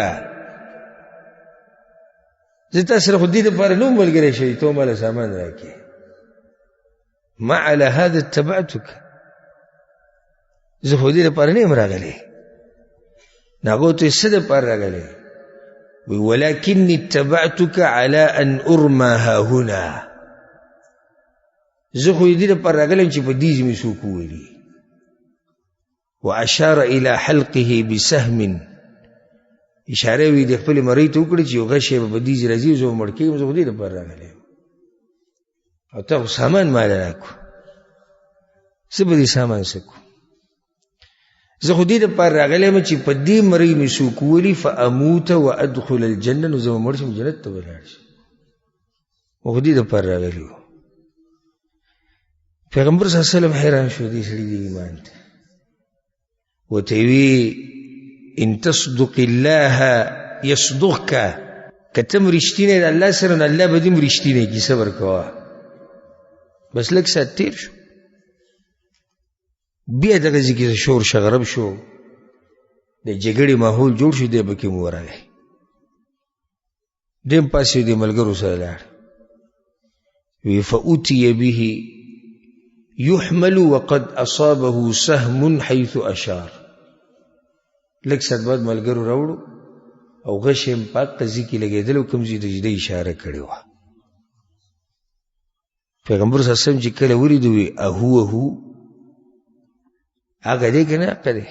زه تا سره خو دې دپاره نه وم ملګری شوی، ته ماله سامان راکړې. ما على هذا اتبعتك، زه خو دې دپاره نه یم راغلی. نو هغه ته یې څه دپاره راغلی؟ وی ولکني اتبعتك على ان ارمى هاهنا، زه خو یې دې دپاره راغلی یم چې په دې ځای مې څوک وولي. واشار الى حلقه بسهم، اشاره وی د خپلې مرۍ ته وکړه چې یو غشی به په دې ځای راځي، زه به مړ کېږم، زه خو دې دپاره راغلی یم، او ته خو سامان ماله راکړو، څه به دې سامان څه کړو؟ زه خو دې دپاره راغلی یم چې په دې مرۍ مې څوک وولي، فاموت وادخل الجنه، نو زه به مړ شم جنت ته به لاړ شم، خو دې دپاره راغلی وم. پیغمبر صلی الله علیه وسلم حیران شو دې سړي دې ایمان ته، ورته یې وی ان تصدق الله یصدقک، که ته هم رښتینی د الله سره نو الله به دې هم رښتینی کړي، صبر کوه. بس لږ ساعت تېر شو، بیا دغه ځای کې شور شغرب شو، د جګړې ماحول جوړ شو، دی پکې هم ورغی، دی هم پاڅېد، د ملګرو سره لاړ. وی فأتي به يحمل وقد أصابه سهم حيث أشار. لږ ساعت بعد ملګرو راوړو او غشی هم په هغه ځای کې لګېدلی او کوم ځای ته چې ده اشاره کړې وه. پیغمبر صلی الله علیه وسلم چې کله ولیدو وی اهو هو، هغه دی که نه هغه دی؟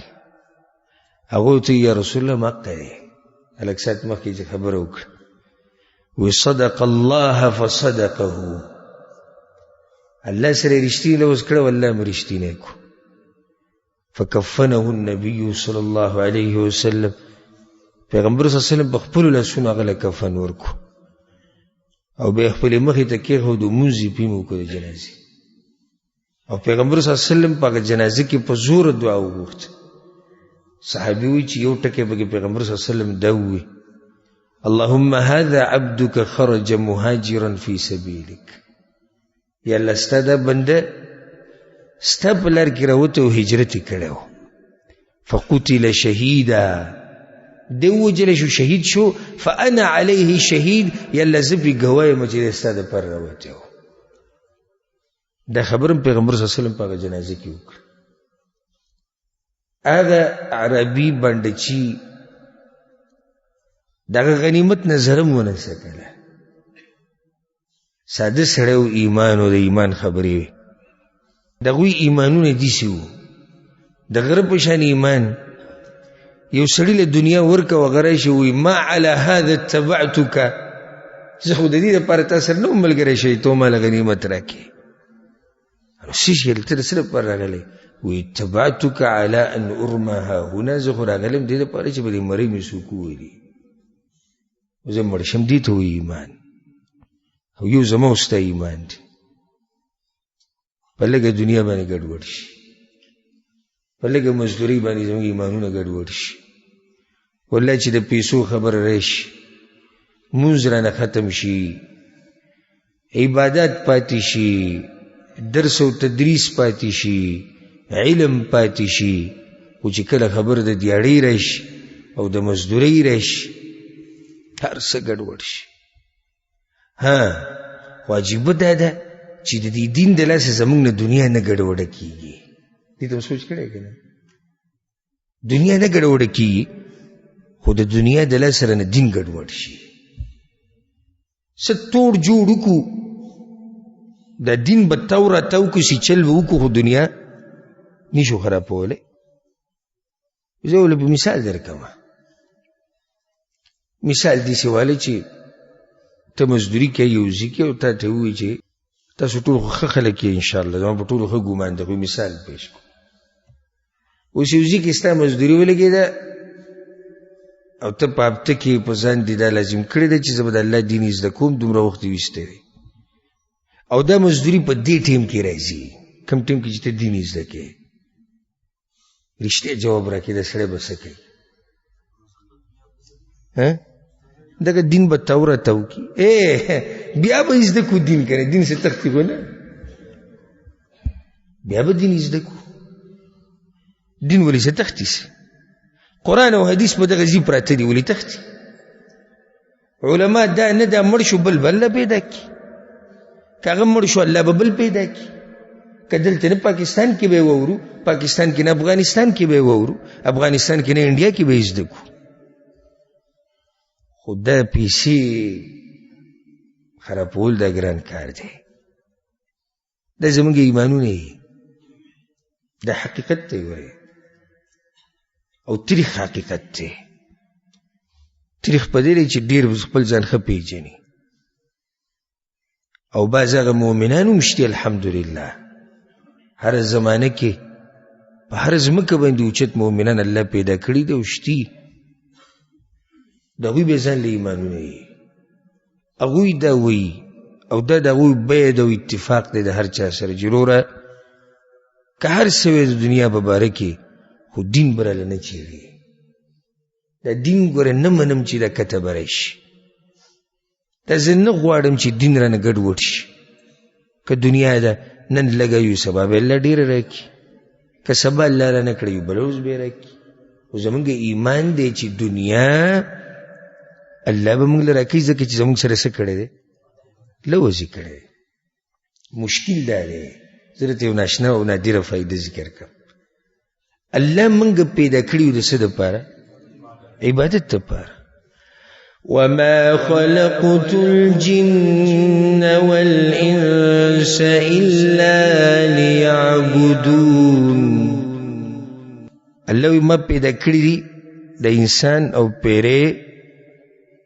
هغه ته یا رسول الله مقه دی. هلک ساعت مخکې چې خبره وکړه وی صدق الله فصدقه، الله سره رښتینی لوز کړی والله مې رښتینی کړو. فکفنه النبي صلی الله علیه وسلم، پیغمبر صلی الله علیه وسلم په خپلو لاسونو هغه له کفن ورکړو او بیا یې خپلې مخې ته کېښود، لمونځ یې پرې وکړو د جنازې. او پیغمبر صلی الله علیه وسلم په هغه جنازه کې په زوره دعا وغوښته. صحابي وایي چې یو ټکی پکې پیغمبر صلی الله علیه وسلم دا ووایي، اللهم هذا عبدك خرج مهاجرا في سبيلك، یا الله ستا دا بنده ستا په لار کې راوتی او هجرت یې کړی و، فقتل شهیدا، دی ووژل شو، شهید شو، فانا علیه شهید، یا الله زه پرې ګواه یم چې دی ستا دپاره راوتی و. دا خبره هم پیغمبر صلی الله علیه وسلم په هغه جنازه کې وکړه. هغه عربي بنډچي دغه غنیمت نظر هم ونه سکله، ساده سړی و، ایمان او د ایمان خبرې وې. د هغوی ایمانونه داسې وو، د غره په شان ایمان. یو سړي له دنیا ورکه او هغه راشي وایي ما علی هذا اتبعتک، زه خو د دې لپاره تا سره نه وم ملګری شوی، ته ما له غنیمت راکړې. نو څه شی ته د څه لپاره راغلی؟ وایي اتبعتک علی ان ارمى هاهنا، زه خو راغلی یم دې لپاره چې په دې مرۍ مې څوک وولي، زه مړ شم. دې ته وایي ایمان. او یو زما او ستا ایمان دی، په لږه دنیا باندې ګډوډ شي، په لږه مزدورۍ باندې زموږ ایمانونه ګډوډ شي. والله چې د پیسو خبره راشي، مونځ رانه ختم شي، عبادت پاتې شي، درس او تدریس پاتې شي، علم پاتې شي، خو چې کله خبره د دیاړۍ راشي او د مزدورۍ راشي، هر څه ګډوډ شي. ها، خو عجیبه دا ده چې د دې دین د لاسه زموږ نه دنیا نه ګډوډه کېږي. دې ته سوچ کړی که نه؟ دنیا نه ګډوډه کېږي، خو د دنیا د لاسه رانه دین ګډوډ شي. څه توړ جوړ وکړو، د دین به تاو را تاو کړو، چې چل به وکړو، خو دنیا نشو خرابولی. زه ولې په مثال درکوم، مثال داسې والی چې ته مزدوري کوې یو ځای کې، او تا ته ووایي چې تاسو ټول خو ښه خلک یې، انشاءالله زما په ټولو ښه ګمان دی، خو مثال پېښ کړو. اوس یو ځای کې ستا مزدوري ولګېده او ته په هفته کې په ځان دې دا لازم کړې ده چې زه به د الله دین زده کوم، دومره وخت یې ویستی دی، او دا مزدوري په دې ټیم کې راځي، کوم ټیم کې چې ته دین زده کوې. رښتیا جواب راکړي، دا سړی به څه کوي؟ دغه دین به تاو را تاو کړي، بیا به یې زده کړو دین که نه، دین څه تښتي خو نه، بیا به دین زده کړو. دین ولې څه تښتي؟ څه قرآن او حدیث په دغه ځای پراته دي، ولې تښتي؟ علما دا نه دا مړ شو بل به الله پیدا کړي، که هغه مړ شو الله به بل پیدا کړي. که دلته نه پاکستان کې به یې واورو، پاکستان کې نه افغانستان کې به یې واورو، افغانستان کې نه انډیا کې به یې زده کړو. خو دا پیسې خرابول دا ګران کار دی، دا زموږ ایمانونه دي، دا حقیقت دی وایي، او تریخ حقیقت دی. تریخ په دې دی چې ډېر خپل ځان ښه پېژني، او بعض هغه مؤمنان هم شته الحمدلله، هره زمانه کې په هر ځمکه باندې اوچت مؤمنان الله پیدا کړي دي او شتي، د هغوی به ځان له ایمانونه وي. هغوی دا وایي، او دا د هغوی بید او اتفاق دی د هر چا سره چې وروره که هر څه وي د دنیا په باره کې، خو دین به راله نه چېړي. دا دین ګوره نه منم چې دا کته به راشي، دا زه نه غواړم چې دین رانه ګډوډ شي. که دنیا ده نن لږه یو، سبا به الله ډېره راکړي، که سبا الله رانه کړی یو، بله ورځ به یې راکړي. خو زموږ ایمان دی چې دنیا الله به موږ له راکوي، ځکه چې زموږ سره څه کړی دی، لوظ یې کړی دی. مشکل دا دی، زه درته یو ناشنا او نادره فایده ذکر کړم. الله موږ پیدا کړي یو د څه دپاره؟ عبادت دپاره. وما خلقت الجن والإنس والإنس إلا ليعبدون. الله وی ما پیدا کړی دي د انسان او پیرې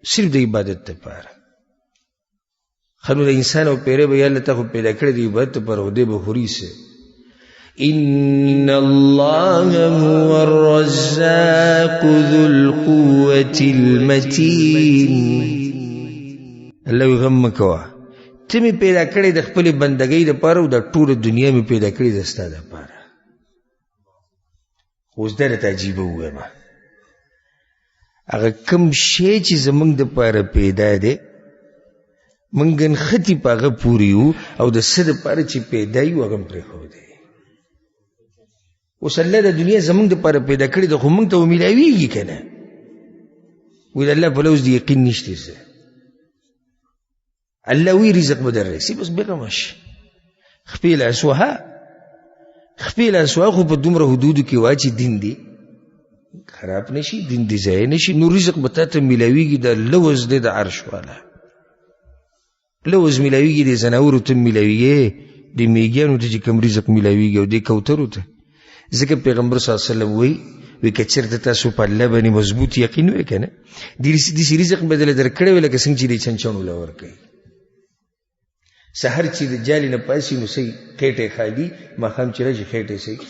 صرف د عبادت لپاره. ښه نو د انسان او پیرې به یا الله تا خو پیدا کړی د عبادت لپاره، خو دی به خوري څه؟ إن الله هو الرزاق ذو القوة المتين. الله وی غم مه کوه، ته مې پیدا کړی د خپلې بندګۍ دپاره او د ټوله دنیا مې پیدا کړې ده ستا دپاره. خو اوس دا راته عجیبه ووایم، هغه کوم شی چې زموږ دپاره پیدا دی موږ نښتي په هغه پورې یو، او د څه دپاره چې پیدا یو هغه هم پرېښودی. اوس الله د دنیا زموږ دپاره پیدا کړې ده، خو موږ ته ومیلاویږي که نه؟ وایي د الله په لوظ دې یقین نشته. څه الله وی رزق به در رسي، بس بېغمه شي. خپې لاس وهه، خپې لاس وهه، خو په دومره حدودو کې وه چې دین دې خراب نه شي، دین دې ضایع نه شي. نو رزق به تا ته میلاویږي، د لوز دی د عرش والا لوز میلاویږي، د ځناورو ته میلاویږي، د میږیانو ته چې کوم رزق میلاویږي، او د کوترو ته. ځکه پیغمبر صلی الله علیه وسلم وایي، وایي که چېرته تاسو په الله باندې مضبوط یقین وی که نه، داسې رزق به دله درکړی وي لکه څنګه چې د چنچڼو له ورکوي. سهار چې د جالې نه پاڅي نو صحیح خېټه یې خالي، ماښام چې راشي خېټه یې صحیح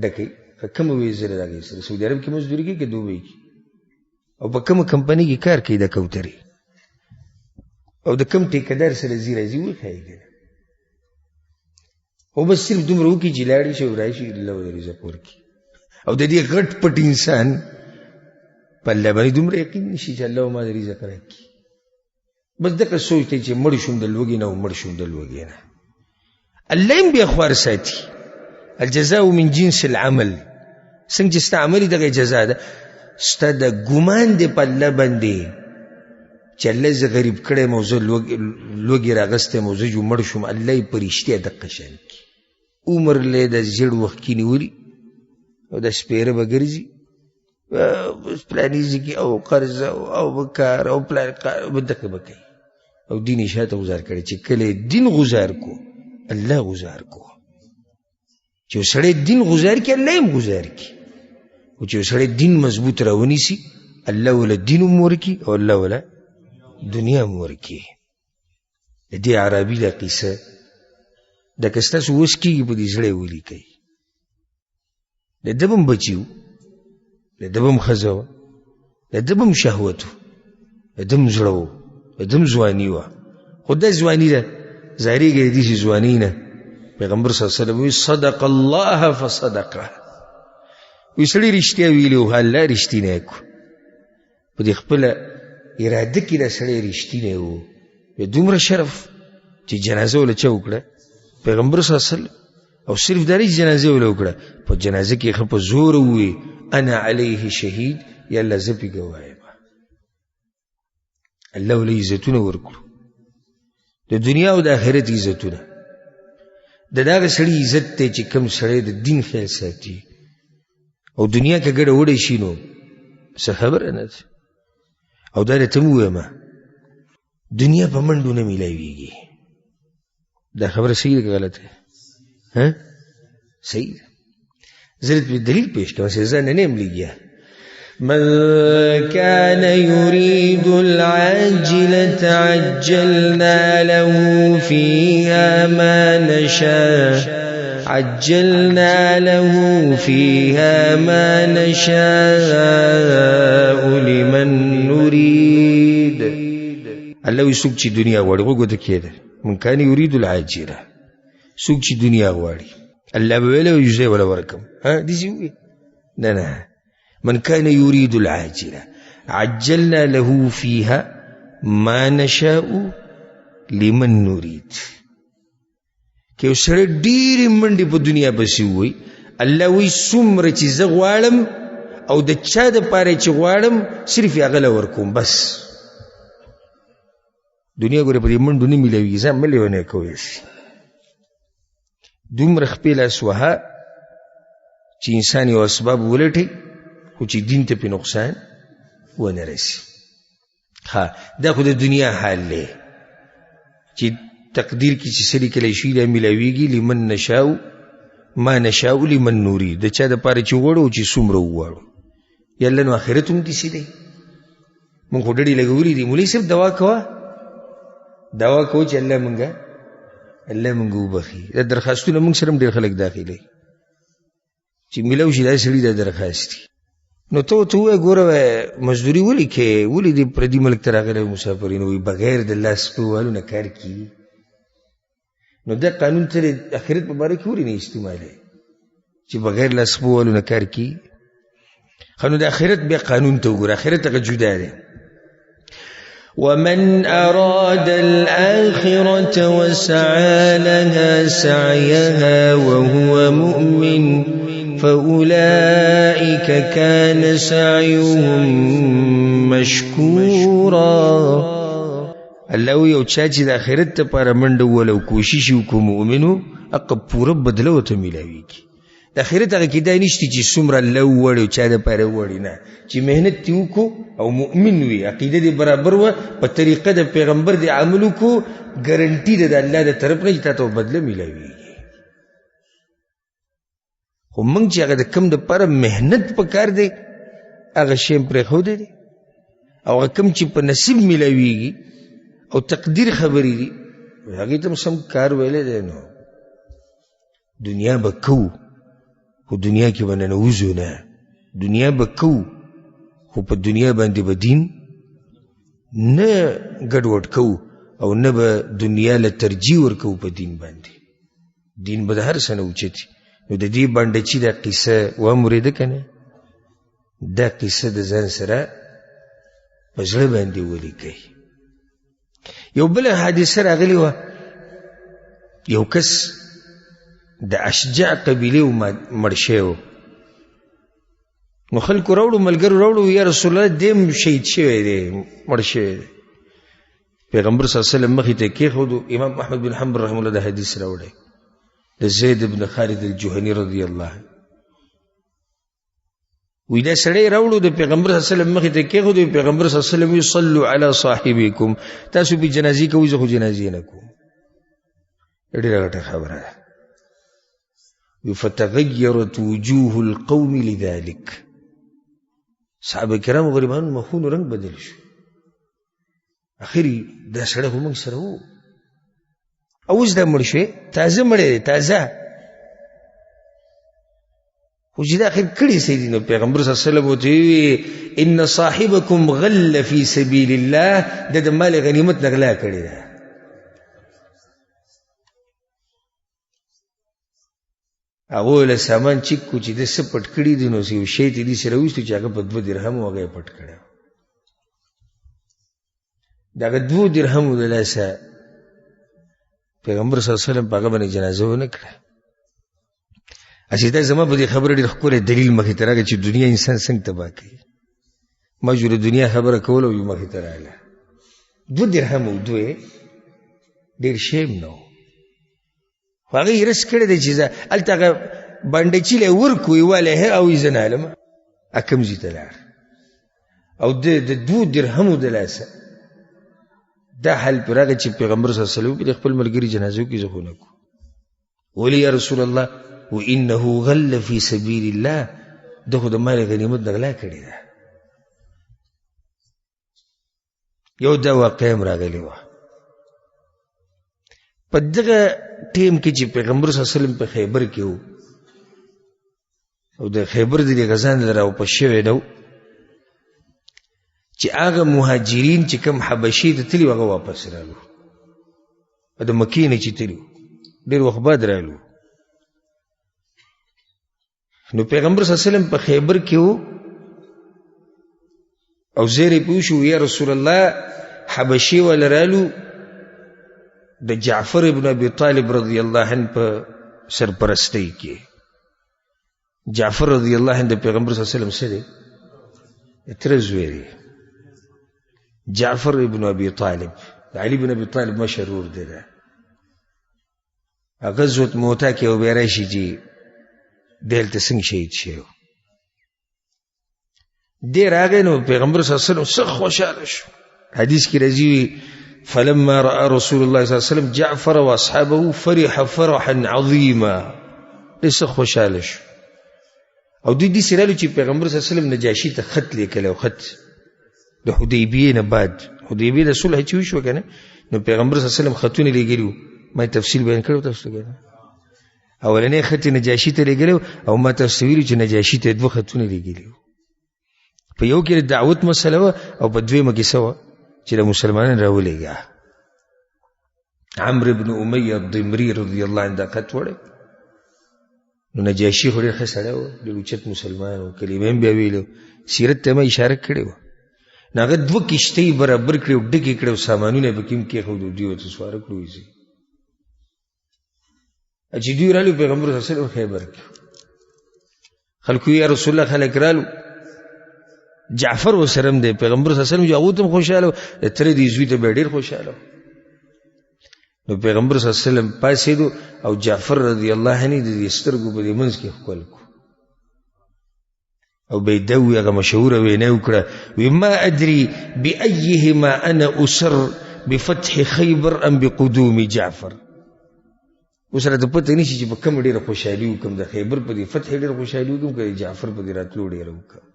ډکوي. په کومه ویزه له هغې سره سعودي عرب کې مزدوري کوي که دوبۍ کې، او په کومه کمپنۍ کې کار کوي د کوترې، او د کوم ټیکهدار سره ځي راځي وښایي که نه. او بس صرف دومره وکړي چې لاړې شي او راشي، الله ورته رزق ورکړي. او د دې غټ پټ انسان په الله باندې دومره یقین نشي چې الله ما د رزق راکړي. بس دغه سوچ دی چې مړ شوم د لوږې نه او مړ شوم د لوږې نه. الله یې بیا خوار ساتي. الجزاء من جنس العمل، څنګه چې ستا عمل دغه جزا ده. ستا د ګمان دی په الله باندې چې الله زه غریب کړی یم او زه لوږې راغستی یم او زه جو مړ شوم، الله یې په رښتیا دقه شان کړي. عمر له د زیړ وخت کې نیولي او د سپېره به ګرځي، بس پلاني ځي کې او قرض او کار او پلان کار به دقه به کوي. او دین یې شاته غوځار کړی چې کله یې دین غوځار کو الله غوځار کو. چې یو سړی دین غوځار کړي الله یې هم غوځار کړي، خو چې یو سړی دین مضبوط راونیسي الله وله دین هم ورکړي او الله وله دنیا هم ورکړي. د دې عربي دا قصه دا که ستاسو وس کېږي په دې زړه یې ولیکئ. د ده به هم بچي وو، د ده به هم ښځه وه، د ده به هم شهوت و، د ده هم زړه و، د ده هم ځواني وه. خو دا ځواني ده ظاهرېږي د داسې ځواني نه. پیغمبر صلی الله علیه وسلم وایي صدق الله فصدقه، وایي سړي رښتیا ویلي وو، الله رښتینی کړو. په دې خپله اراده کې دا سړی رښتینی و، بیا دومره شرف چې جنازه وله چا وکړه؟ پیغمبر صلی الله علیه وسلم. او صرف دا نه چې جنازه وله وکړه، په جنازه کې ښه په زور ووایي انا علیه شهید، یا الله زه پرې ګواه یم. الله وله عزتونه ورکړو، د دنیا او د آخرت عزتونه. د دغه سړي عزت دی چې کوم سړی د دین خیال ساتي او دنیا که ګډه وډه شي نو څه خبره نه ده. او دا درته هم ووایم، دنیا په منډو نه میلاویږي. دا خبره صحیح ده که غلطه ده؟ ها صحیح ده. زه درته دلیل پیش کوم چې زه نه یم لګیا. من كان يريد العاجلة عجلنا له فيها ما نشاء، عجلنا له فيها ما نشاء لمن نريد. الله وایي څوک چې دنیا غواړي، غوږ ورته کښېږده، من كان يريد العاجلة، څوک چې دنیا غواړي الله به ویلی وي زه یې وله ورکړم. ها داسې ووایي؟ نه نه، من كان يريد العاجلة عجلنا له فيها ما نشاء لمن نريد. که یو سړی ډېرې منډې په دنیا پسې ووایي، الله وایي څومره چې زه غواړم او د چا دپاره چې غواړم صرف یې هغه له ورکوم، بس. دنیا ګورې په دې منډو نه میلاویږي، ځان مه لېونی کوی شي. دومره خپې لاس وهه چې انسان یو اسباب ولټوي خو چې دین ته پې نقصان ونه رسي. ښه، دا خو د دنیا حال دی چې تقدیر کې چې څه لیکلی شوي دا میلاویږي. لمن نشاو ما نشاو لمن نورید، د چا دپاره چې وغواړو او چې څومره وغواړو. یا الله نو آخرت هم داسې دی، موږ خو ډډې لګولې دي. مولوي صاحب دوا کوه، دوا کوه چې الله مونږ وبخښي. دا درخواستونه موږ سره هم ډېر خلک داخلوي چې میلاو شي دا سړي دا درخواست دي. نو ته ورته ووایه ګوره وایه مزدوري ولې کوې، ولې دې پردي ملک ته راغلی مسافرین؟ وایي بغیر د لاس په وهلو نه کار کېږي. نو دا قانون ته د آخرت په باره کې ولې نه استعمالوې چې بغیر لاس په وهلو نه کار کېږي؟ ښه نو د آخرت بیا قانون ته وګوره، آخرت هغه جدا دی. ومن أراد الآخرة وسعى لها سعيها وهو مؤمن فأولئك كان سعيهم مشكورا. الله یو چا چې د آخرت لپاره منډه ووهله او کوشش یې وکړو مؤمن و، هغه پوره بدله ورته میلاویږي. د آخرت هغه کې دا نشته چې څومره الله ووړي او چا دپاره ووړي، نه، چې محنت دې وکړو او مؤمن وي، عقیده دې برابر وه، په طریقه د پیغمبر دې عمل وکړو، ګارنټي ده د الله د طرف نه چې تا ته به بدله میلاویږي. خو موږ چې هغه د کوم دپاره محنت پکار دی هغه شی هم پرېښودی دی، او هغه کوم چې په نصیب میلاویږي او تقدیر خبرې دي هغې ته هم سم کار ویلی دی. نو دنیا به کوو خو دنیا کې به ننوځو نه، دنیا به کوو خو په دنیا باندې به دین نه ګډوډ کوو او نه به دنیا له ترجیح ورکوو په دین باندې. دین به د هر څه نه اوچت وي. نو د دې بنډچي دا قصه وامورېده که نه، دا قصه د ځان سره په زړه باندې ولیکئ. یو بله حادثه راغلې وه، یو کس د اشجع قبیلې مړ شوی و. نو خلکو راوړو، ملګرو راوړو، یا رسول الله دی هم شهید شوی دی، مړ شوی دی. پیغمبر صلی الله علیه وسلم مخې ته یې کېښودو. امام احمد بن حنبل رحمه الله دا حدیث راوړی د زید بن خالد الجهني رضی الله عنه. وی دا سړی راوړو د پیغمبر صلی الله علیه وسلم مخې ته کېښودو. پیغمبر صلی الله علیه وسلم وی صلو علی صاحبکم، تاسو پې جنازې کوئ، زه خو جنازې نه کوم. ډېره غټه خبره ده. وی فتغیرت وجوه القوم لذلک، صحابه کرامو غریبانو مخونو رنګ بدل شو. اخر دا سړی خو موږ سره و، او اوس دا مړ شوی، تازه مړی دی، تازه، خو چې دا اخر کړي څه دي. نو پیغمبر صلی الله علیه وسلم ورته وویل ان صاحبکم غل فی سبیل الله، ده د مال غنیمت نه غلا کړې ده. هغو له سامان چک کړو چې ده څه پټ کړي دي، نو یو شی ته داسې راویستو چې هغه په 2 درهمو هغه یې پټ کړی. د هغه 2 درهمو د لاسه پیغمبر صلی الله علیه وسلم په هغه باندې جنازه ونه کړه. هسې دا زما په دې خبره ډېر ښکلی دلیل مخې ته راغی چې دنیا انسان څنګه تباه کوي. ما جو د دنیا خبره کوله او یو مخې ته راغله، 2 درهمه و، دوه ډېر شی هم نه و، خو هغه یې رس کړی دی چې زه هلته هغه بنډچي له یې ورکړو، یې والی هه او یې زه نه علم کوم ځای ته لاړ. او د 2 درهمو د لاسه دا حال پرې راغی چې پیغمبر صلی الله علیه وسلم د خپل ملګري جنازه وکړي، زه خو نه کوم. ولې یا رسول الله؟ وانه غل فی سبیل الله، ده خو د مال غنیمت نه غلا کړې ده. یو دا واقعه هم راغلې وه په دغه ټیم کې چې پیغمبر صلی الله علیه وسلم په خیبر کې و او د خیبر د دې غزا نه راوپس شوی نه و، چې هغه مهاجرین چې کوم حبشې ته تللي وو هغه واپس رالو، او د مکې نه چې تللي وو ډېر وخت بعد رالو. نو پیغمبر صلی الله علیه وسلم په خیبر کې و او زیری پې وشو، یا رسول الله حبشې والا رالو د جعفر ابن ابي طالب رضی الله عنه په سرپرستۍ کې. جعفر رضی الله عنه د پیغمبر صلی الله علیه وسلم څه دی؟ تره زوی دی. جعفر ابن ابي طالب د علي بن ابي طالب مشر ورور دی. ده هغه غزوة موته کې به راشي چې دی هلته څنګه شهید شوی و. دی راغی نو پیغمبر صلی الله علیه وسلم سخت خوشحاله شو. حدیث کې راځي فلما رأى رسول الله صلی الله علیه وسلم جعفر واصحابه فرح فرحا عظیما، ډېر سخت خوشحاله شو. او دوی داسې رالو چې پیغمبر صلی الله علیه وسلم نجاشي ته خط لیکلی، خط د حدیبیې نه بعد، حدیبیې د صلح چې وشوه که نه، نو پیغمبر صلی الله علیه وسلم خطونه لیږلي وو. ما یې تفصیل بیان کړی تاسو ته که نه؟ اولنی خط یې نجاشي ته لیږلی او ما تاسو ته ویلي چې نجاشي ته یې دوه خطونه لیږلي وو. په یو کې د دعوت مسله وه او په دویمه کې څه وه چې د مسلمانان راولېږه. عمرو بن امیه الضمري رضی الله عنه دا خط وړی. نو نجاشي خو ډېر ښه سړی و، ډېر اوچت مسلمان و، کلمه یې هم بیا ویلې وه، سیرت ته ما اشاره کړې وه. نو هغه دوه کښتۍ برابر کړې او ډکې کړې او سامانونه یې پکې هم کېښودو، دوی ورته سواره کړو. ویې چې دوی رالو پیغمبر صلی الله علیه وسلم خیبر کې خلکو یا رسول الله خلک رالو، جعفر ورسره هم دی، پیغمبر صلی الله علیه وسلم چې هغو ته هم خوشحاله و، د تره دې زوی ته بیا ډېر خوشحاله و. نو پیغمبر صلی الله علیه وسلم پاڅېدو او جعفر رضی الله عنه د دې سترګو په دې منځ کې ښکل کړو او به یې دا ووایي، هغه مشهوره وینا یې وکړه، وی ما ادري بأیهما انا اسر بفتح خیبر ام بقدوم جعفر. اوس راته پته نه شي چې په کومه ډېره خوشحالي وکړم، د خیبر په دې فتح ډېره خوشحالي وکړم که د جعفر په دې راتلو ډېره وکړم.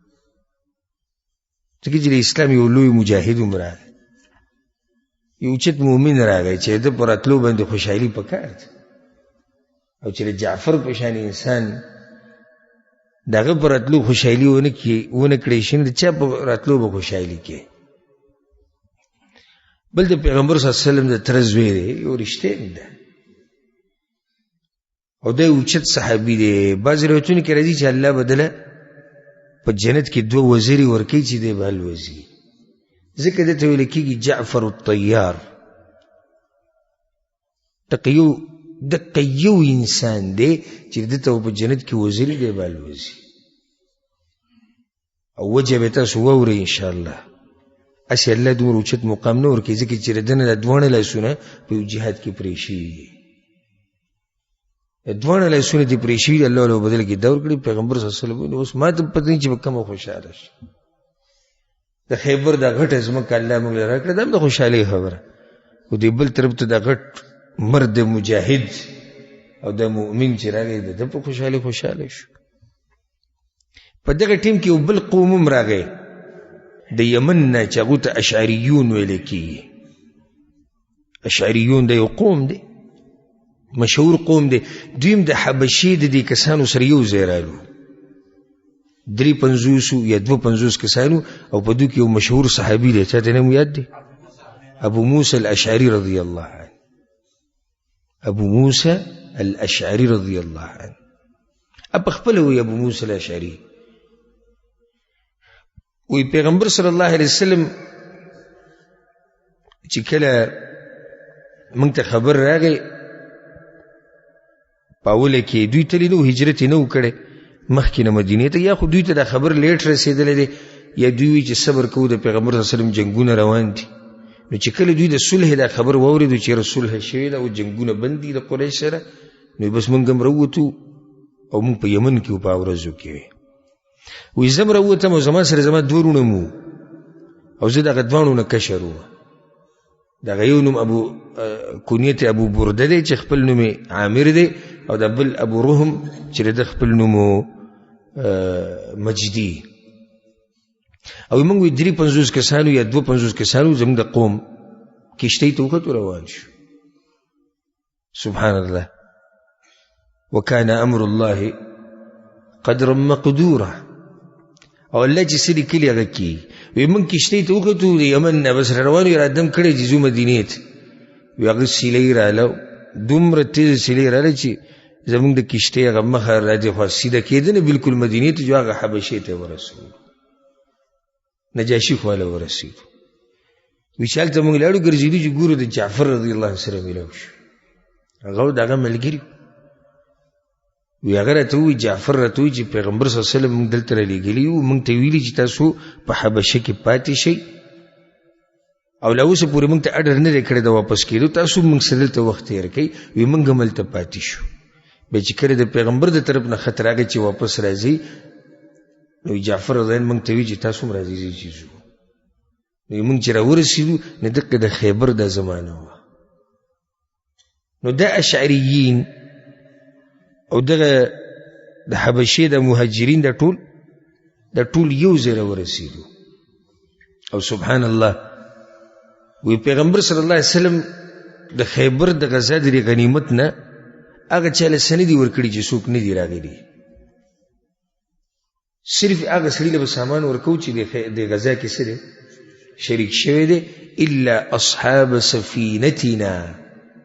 ځکه چې د اسلام یو لوی مجاهد هم راغی، یو اوچت مؤمن راغی چې د ده په راتلو باندې خوشحالي پکار ده، او چې د جعفر په شان انسان د هغه په راتلو خوشحالي ونه کړی شي، نو د چا په راتلو به خوشحالي کوي؟ بل د پیغمبر صلی الله علیه وسلم د تره زوی دی، یو رښتیا هم ده، او دی اوچت صحابي دی. بعضې روایتونو کې راځي چې الله به دله په جنت کې دوه وزرې ورکوي چې دی به الوځي، ځکه ده ته ویل کېږي جعفر الطیار. دقه یو انسان دی چې ده ته په جنت کې وزرې دی به الوځي. او وجه به تاسو واورئ انشاءالله. هسې الله دومره اوچت مقام نه ورکوي، ځکه چې د ده نه دا دواړه لاسونه په یو جهاد کې پرې شوي دي، دواړه لاسونه دې پرې شوي دي، الله له بدل کې دور کړي. پیغمبر صلی الله علیه وسلم ویل، اوس ما ته پته نه چې به کومه خوشحاله شي. د خیبر دا غټه ځمکه الله موږ له راکړه، دا هم د خوشحالۍ خبره. خو دې بل طرف ته دا غټ مرد مجاهد او د مؤمن چې راغی، د ده په خوشحالۍ خوشحاله شو. په دغه ټیم کې یو بل قوم هم راغی د یمن نه چې هغو ته اشعریون ویل کېږي. اشعریون د یو قوم دی، مشهور قوم دی. دوی هم د حبشې د دې کسانو سره یو ځای رالو، 53 یا 52 کسانو، او په دوی کې یو مشهور صحابي دی، چاته نوم یاد دی؟ ابو موسی الاشعري رضی الله عنه. ابو موسی الاشعري رضی الله عنه په خپله وایي، ابو موسی الاشعري وایي پیغمبر صلی الله علیه وسلم چې کله موږ ته خبر راغی په اوله کې دوی تللي نه وو، هجرت یې نه و کړی مخکې نه مدینې ته، یا خو دوی ته دا خبر لیټ رسېدلی دی، یا دوی وایي چې صبر کوو د پیغمبر صلی الله علیه وسلم جنګونه روان دي. نو چې کله دوی د صلح دا خبر واورېدو چې یاره صلح شوې ده او جنګونه بند دي د قریش سره، نو بس موږ هم راووتو او موږ په یمن کې وو، په ورځو کې وې. وایي زه هم راووتم او زما سره زما دوه وروڼه هم وو، او زه د هغه دواړو نه کشر وم. د هغه یو نوم ابو کنیت ابو برده دی چې خپل نوم یې عامر دی، او د بل ابو رهم چې د ده خپل نوم مجدي. او موږ وایي 53 کسانو یا 52 کسانو زموږ د قوم کښتۍ ته وختو روان شو. سبحان الله، وکان امر الله قدرا مقدورا. او الله چې څه لیکلي هغه کېږي. وایي موږ کښتۍ ته وختو د یمن نه، بس روان یو، رادم کړی چې ځو مدینې ته. وایي هغه سیلۍ راله، دومره تېزه سیلۍ راله چې زموږ د کښتۍ هغه مخه را دې خوا سیده کېده نه، بالکل مدینې ته جو هغه حبشې ته ورسولو، نجاشي خواله ورسېدو. وایي چې هلته موږ لاړو ګرځېدو چې ګورو د جعفر رضی الله عنه سره میلاو شو، هغه او د هغه ملګري. وایي هغه راته ووایي، جعفر راته ووایي چې پیغمبر صلی الله علیه وسلم موږ دلته رالیږلي یو، موږ ته ویلي چې تاسو په حبشه کې پاتې شئ او لا اوسه پورې موږ ته اډر نه دی کړی د واپس کېدو، تاسو موږ سره دلته وخت تېر کړئ. وایي موږ هم هلته پاتې شو. بیا چې کله د پیغمبر د طرف نه خط راغی چې واپس راځئ، نو جعفر رضی الله عنه موږ ته ویلي چې تاسو هم راځئ چې ځو. نو موږ چې راورسېدو نو دقه د خیبر دا زمانه وه. نو دا اشعریین او دغه د حبشې د مهاجرین دا ټول یو ځای راورسېدو. او سبحان الله، وی پیغمبر صلی الله علیه وسلم د خیبر د غزا د غنیمت نه هغه چا له څه نه دي ورکړي چې څوک نه دي راغلي، صرف هغه سړي له به سامان ورکوو چې د غزا کې څه دی شریک شوی دی، الا اصحاب سفینتنا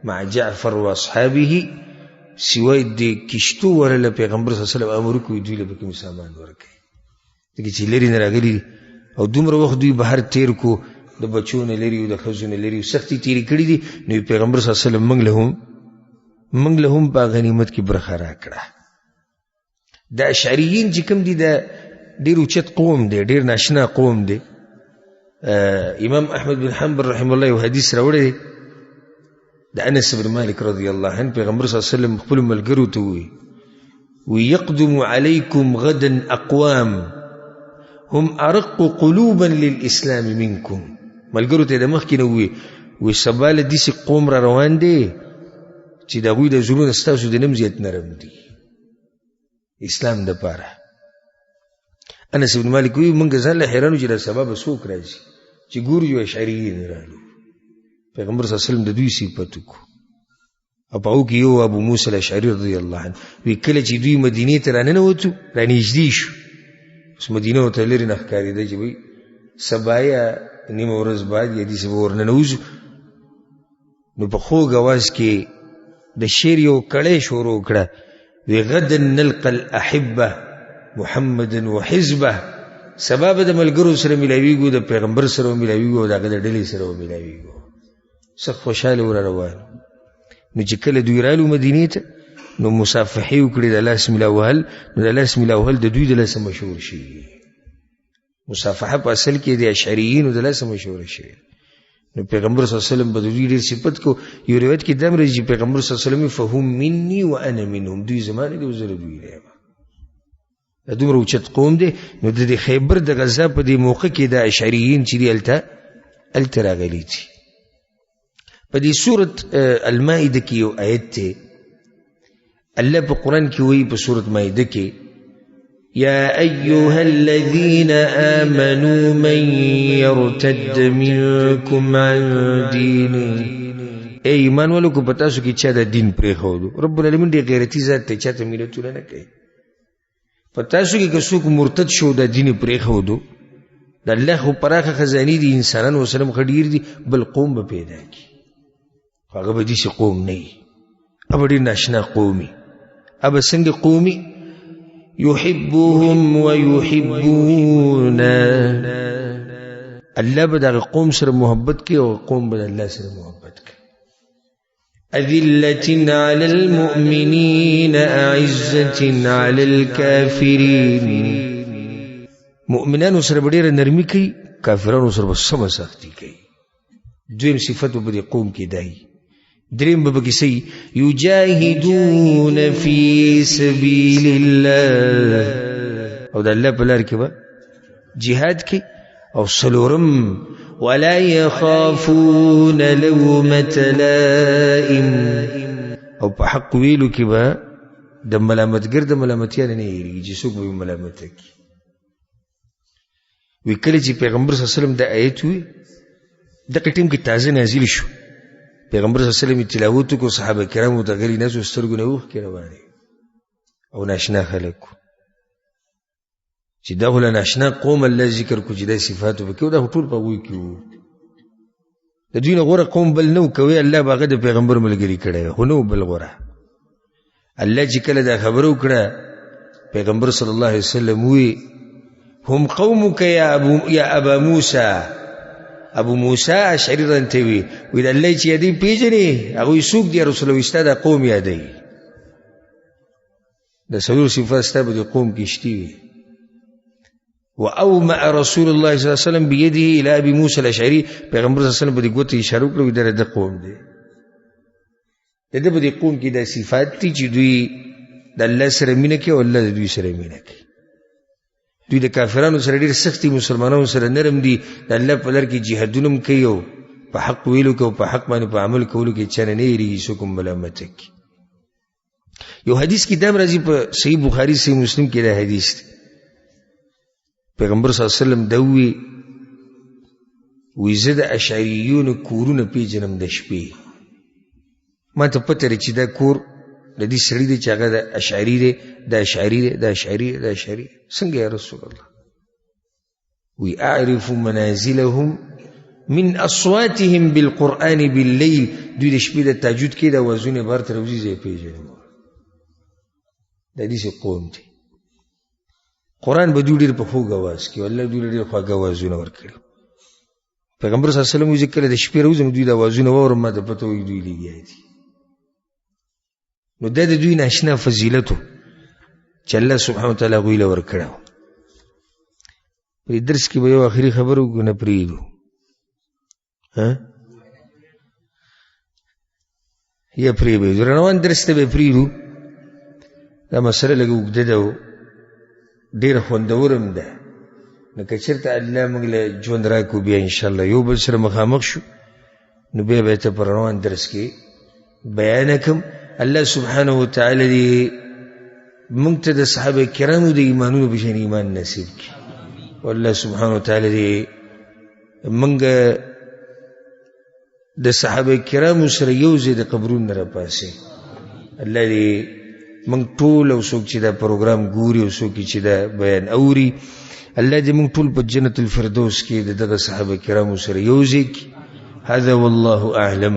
مع جعفر واصحابه، سوای د کشتو والا له پیغمبر صلی الله علیه وسلم امر وکړو دوی له به کوم سامان ورکوي، ځکه چې لرې نه راغلي دي او دومره وخت دوی بهر تېر کو، د بچو نه لرې او د ښځو نه لرې سختې تېرې کړي دي. نو پیغمبر صلی الله علیه وسلم موږ له هم په غنیمت کې برخه راکړه. د اشعریین چې کوم دي دا ډېر اوچت قوم دی، ډېر ناشنا قوم دی. امام احمد بن حنبل رحمه الله یو حدیث راوړی دی د انس بن مالک رضی الله عنه، پیغمبر صلی الله علیه وسلم خپلو ملګرو ته وویل، ويقدم عليكم غدا أقوام هم أرق قلوبا للإسلام منكم. ملګرو ته د مخکې نه وویل، وی سبا له داسې قوم را روان دی چې د هغوی د زړونه ستاسو د نم زیات نرم دي اسلام دپاره. انس بن مالک وی موږ ځان له حیران چې دا سبا به څوک راځي، چې ګورو یو اشعریین رالو. پیغمبر صلی الله علیه وسلم د دوی صفت وکړو او په هغو کې یو ابو موسی الاشعري رضی الله عنه وی کله چې دوی مدینې ته راننوتو، رانږدې شو، اوس مدینه ورته لرې نه ښکارېده چې وایي سبا یا نیمه ورځ بعد یا داسې به ورننوځو. نو په خوږ اواز کې د شعر یو کړی شروع کړه، وی غدا نلقى الأحبة محمدا وحزبه، سبا به د ملګرو سره میلاویږو، د پیغمبر سره میلاویږو او د هغه د ډلې سره میلاویږو. سخت خوشحاله ور روان. نو چې کله دوی رالو مدینې ته نو مصافحې وکړې، د لاس میلاوهل، نو د لاس میلاوهل د دوی د لاسه مشهور شوي. مصافحه په اصل کې د اشعریینو د لاسه مشهوره شوې. نو پیغمبر صلی الله علیه وسلم به د دوی ډېر صفت کو. یو روایت کې دا هم راځي چې پیغمبر صلی الله علیه وسلم فهم مني وانا منهم، دوی زما نه دي او زه له دوی نه یم. دا دومره اوچت قوم دی. نو د دې خیبر د غزا په دې موقع کې دا اشعریین چې دي هلته راغلي دي. په دې سورت المائده کې یو آیت دی، الله په قرآن کې وایي په سورت مائده کې، يا أيها الذين آمنوا من يرتد منكم عن دينه. ای ایمان والو که په تاسو کې چا د دین پرېښودو، رب العالمین ډېر غیرتي ذات دی، چا ته ملتونه نه کوي. په تاسو کې که څوک مرتد شو د دین پرېښودو، د الله خو پراخه خزانې دي، انسانان ورسره هم ښه ډېر دي، بل قوم به پیدا کړي، خو هغه به داسې قوم نه وي، هغه به ډېر ناشنا قوم وي. هغه به څنګه قوم وي؟ يحبهم ويحبون، الله به د هغه قوم سره محبت کوي او قوم به د الله سره محبت کوي. أذلة على المؤمنين أعزة على الكافرين، مؤمنانو سره به ډېره نرمي کوي، کافرانو سره به سمه سختي کوي. دویم صفت به په دې قوم کې دی. دریم به پکې څه وي؟ یجاهدون فی سبیل الله، او د الله په لار کې به جهاد کوي. او څلورم ولا يخافون لومة لائم، او په حق ویلو کې به د ملامتګر د ملامتیا نه نه یېرېږي چې څوک به یې ملامت کړي. وی کله چې پیغمبر صلی الله علیه وسلم دا آیت وی، دغه ټیم کې تازه نازل شو، پیغمبر صلی الله علیه وسلم یې تلاوت وکړو، صحابه کرامو ته غلي ناست وو، سترګو نه اوښکې روانې او ناشنا خلک وو چې دا خو له ناشنا قوم الله ذکر کړو چې دا صفات پکې وو، دا خو ټول په هغوی کې وو. د دوی نه غوره قوم بل نه و، کوي الله به هغه د پیغمبر ملګري کړی وی، خو نه و بل غوره. الله چې کله دا خبره وکړه، پیغمبر صلی الله علیه وسلم وویل هم قومک یا ابا موسی، ابو موسی اشعري رانته وي، وی د الله چې یادوي پېژنې هغوی څوک دي یا رسول الله؟ ستا دا قوم یادوي، د څلور صفات ستا په دې قوم کې شتي وي. وأومأ رسول الله صلی الله علیه وسلم بيده إلى أبي موسى الأشعري، پیغمبر صلی الله علیه وسلم په دې ګوتې اشاره وکړه، وی دا د قوم دی. د ده په دې قوم کې دا صفات دي چې دوی د الله سره مینه کوي او الله د دوی سره مینه کوي. دوی د کافرانو سره ډېر سخت دي، مسلمانانو سره نرم دي، د الله په لار کې جهادونه هم کوي او په حق ویلو کې او په حق باندې په عمل کولو کې چا نه نه یېرېږي، څوک هم ملامت کړي. یو حدیث کې دا هم راځي، په صحیح بخاري صحیح مسلم کې دا حدیث دی، پیغمبر صلی الله علیه وسلم دا ووی، وی زه د اشعریونو کورونه پېژنم د شپې، ما ته پته ده چې دا کور د دې سړي دی چې هغه د اشعري دی، دا اشعري دی، دا اشعري دی، دا اشعري. څنګه یا رسول الله؟ وی اعرف منازلهم من اصواتهم بالقرآن باللیل. دوی د شپې د تهجد کې د اوازونه بهر ته راوځي، زه یې پېژنم. د داسې قوم دی. قرآن به دوی ډېر په خوږ اواز کوي، الله دوی له ډېر خواږه اوازونه ورکړي. پیغمبر صلی الله علیه وسلم وایي زه کله د شپې راوځم دوی د اوازونه واورم، ما ته پته وایي دوی لګیا دي. نو دا د دوی ناشنا فضیلت و چې الله سبحانه وتعالی هغوی له ورکړی و. په دې درس کې به یو آخري خبره وکړو، نه پرېږدو. ها یا پرې به یې روان درس ته به یې پرېږدو. دا مسله لږه اوږده ده او ډېره خوندوره هم ده. نو که چېرته الله موږ له ژوند راکړو، بیا انشاءالله یو بل سره مخامخ شو، نو بیا به ته په روان درس کې بیان کړم. الله سبحانه وتعالی دې موږ ته د صحابه کرامو د ایمانونو په شان ایمان نصیب کړي. والله سبحانه وتعالی دې موږ د صحابه کرامو سره یو ځای د قبرونو نه راپاڅوي. الله دې موږ ټول او څوک چې دا پروګرام ګوري او څوک چې دا بیان اوري، الله دې موږ ټول په جنت الفردوس کې د دغه صحابه کرامو سره یو ځای کړي. هذا والله أعلم،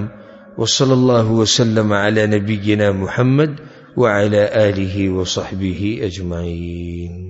وصلى الله وسلم على نبينا محمد وعلى آله وصحبه أجمعين.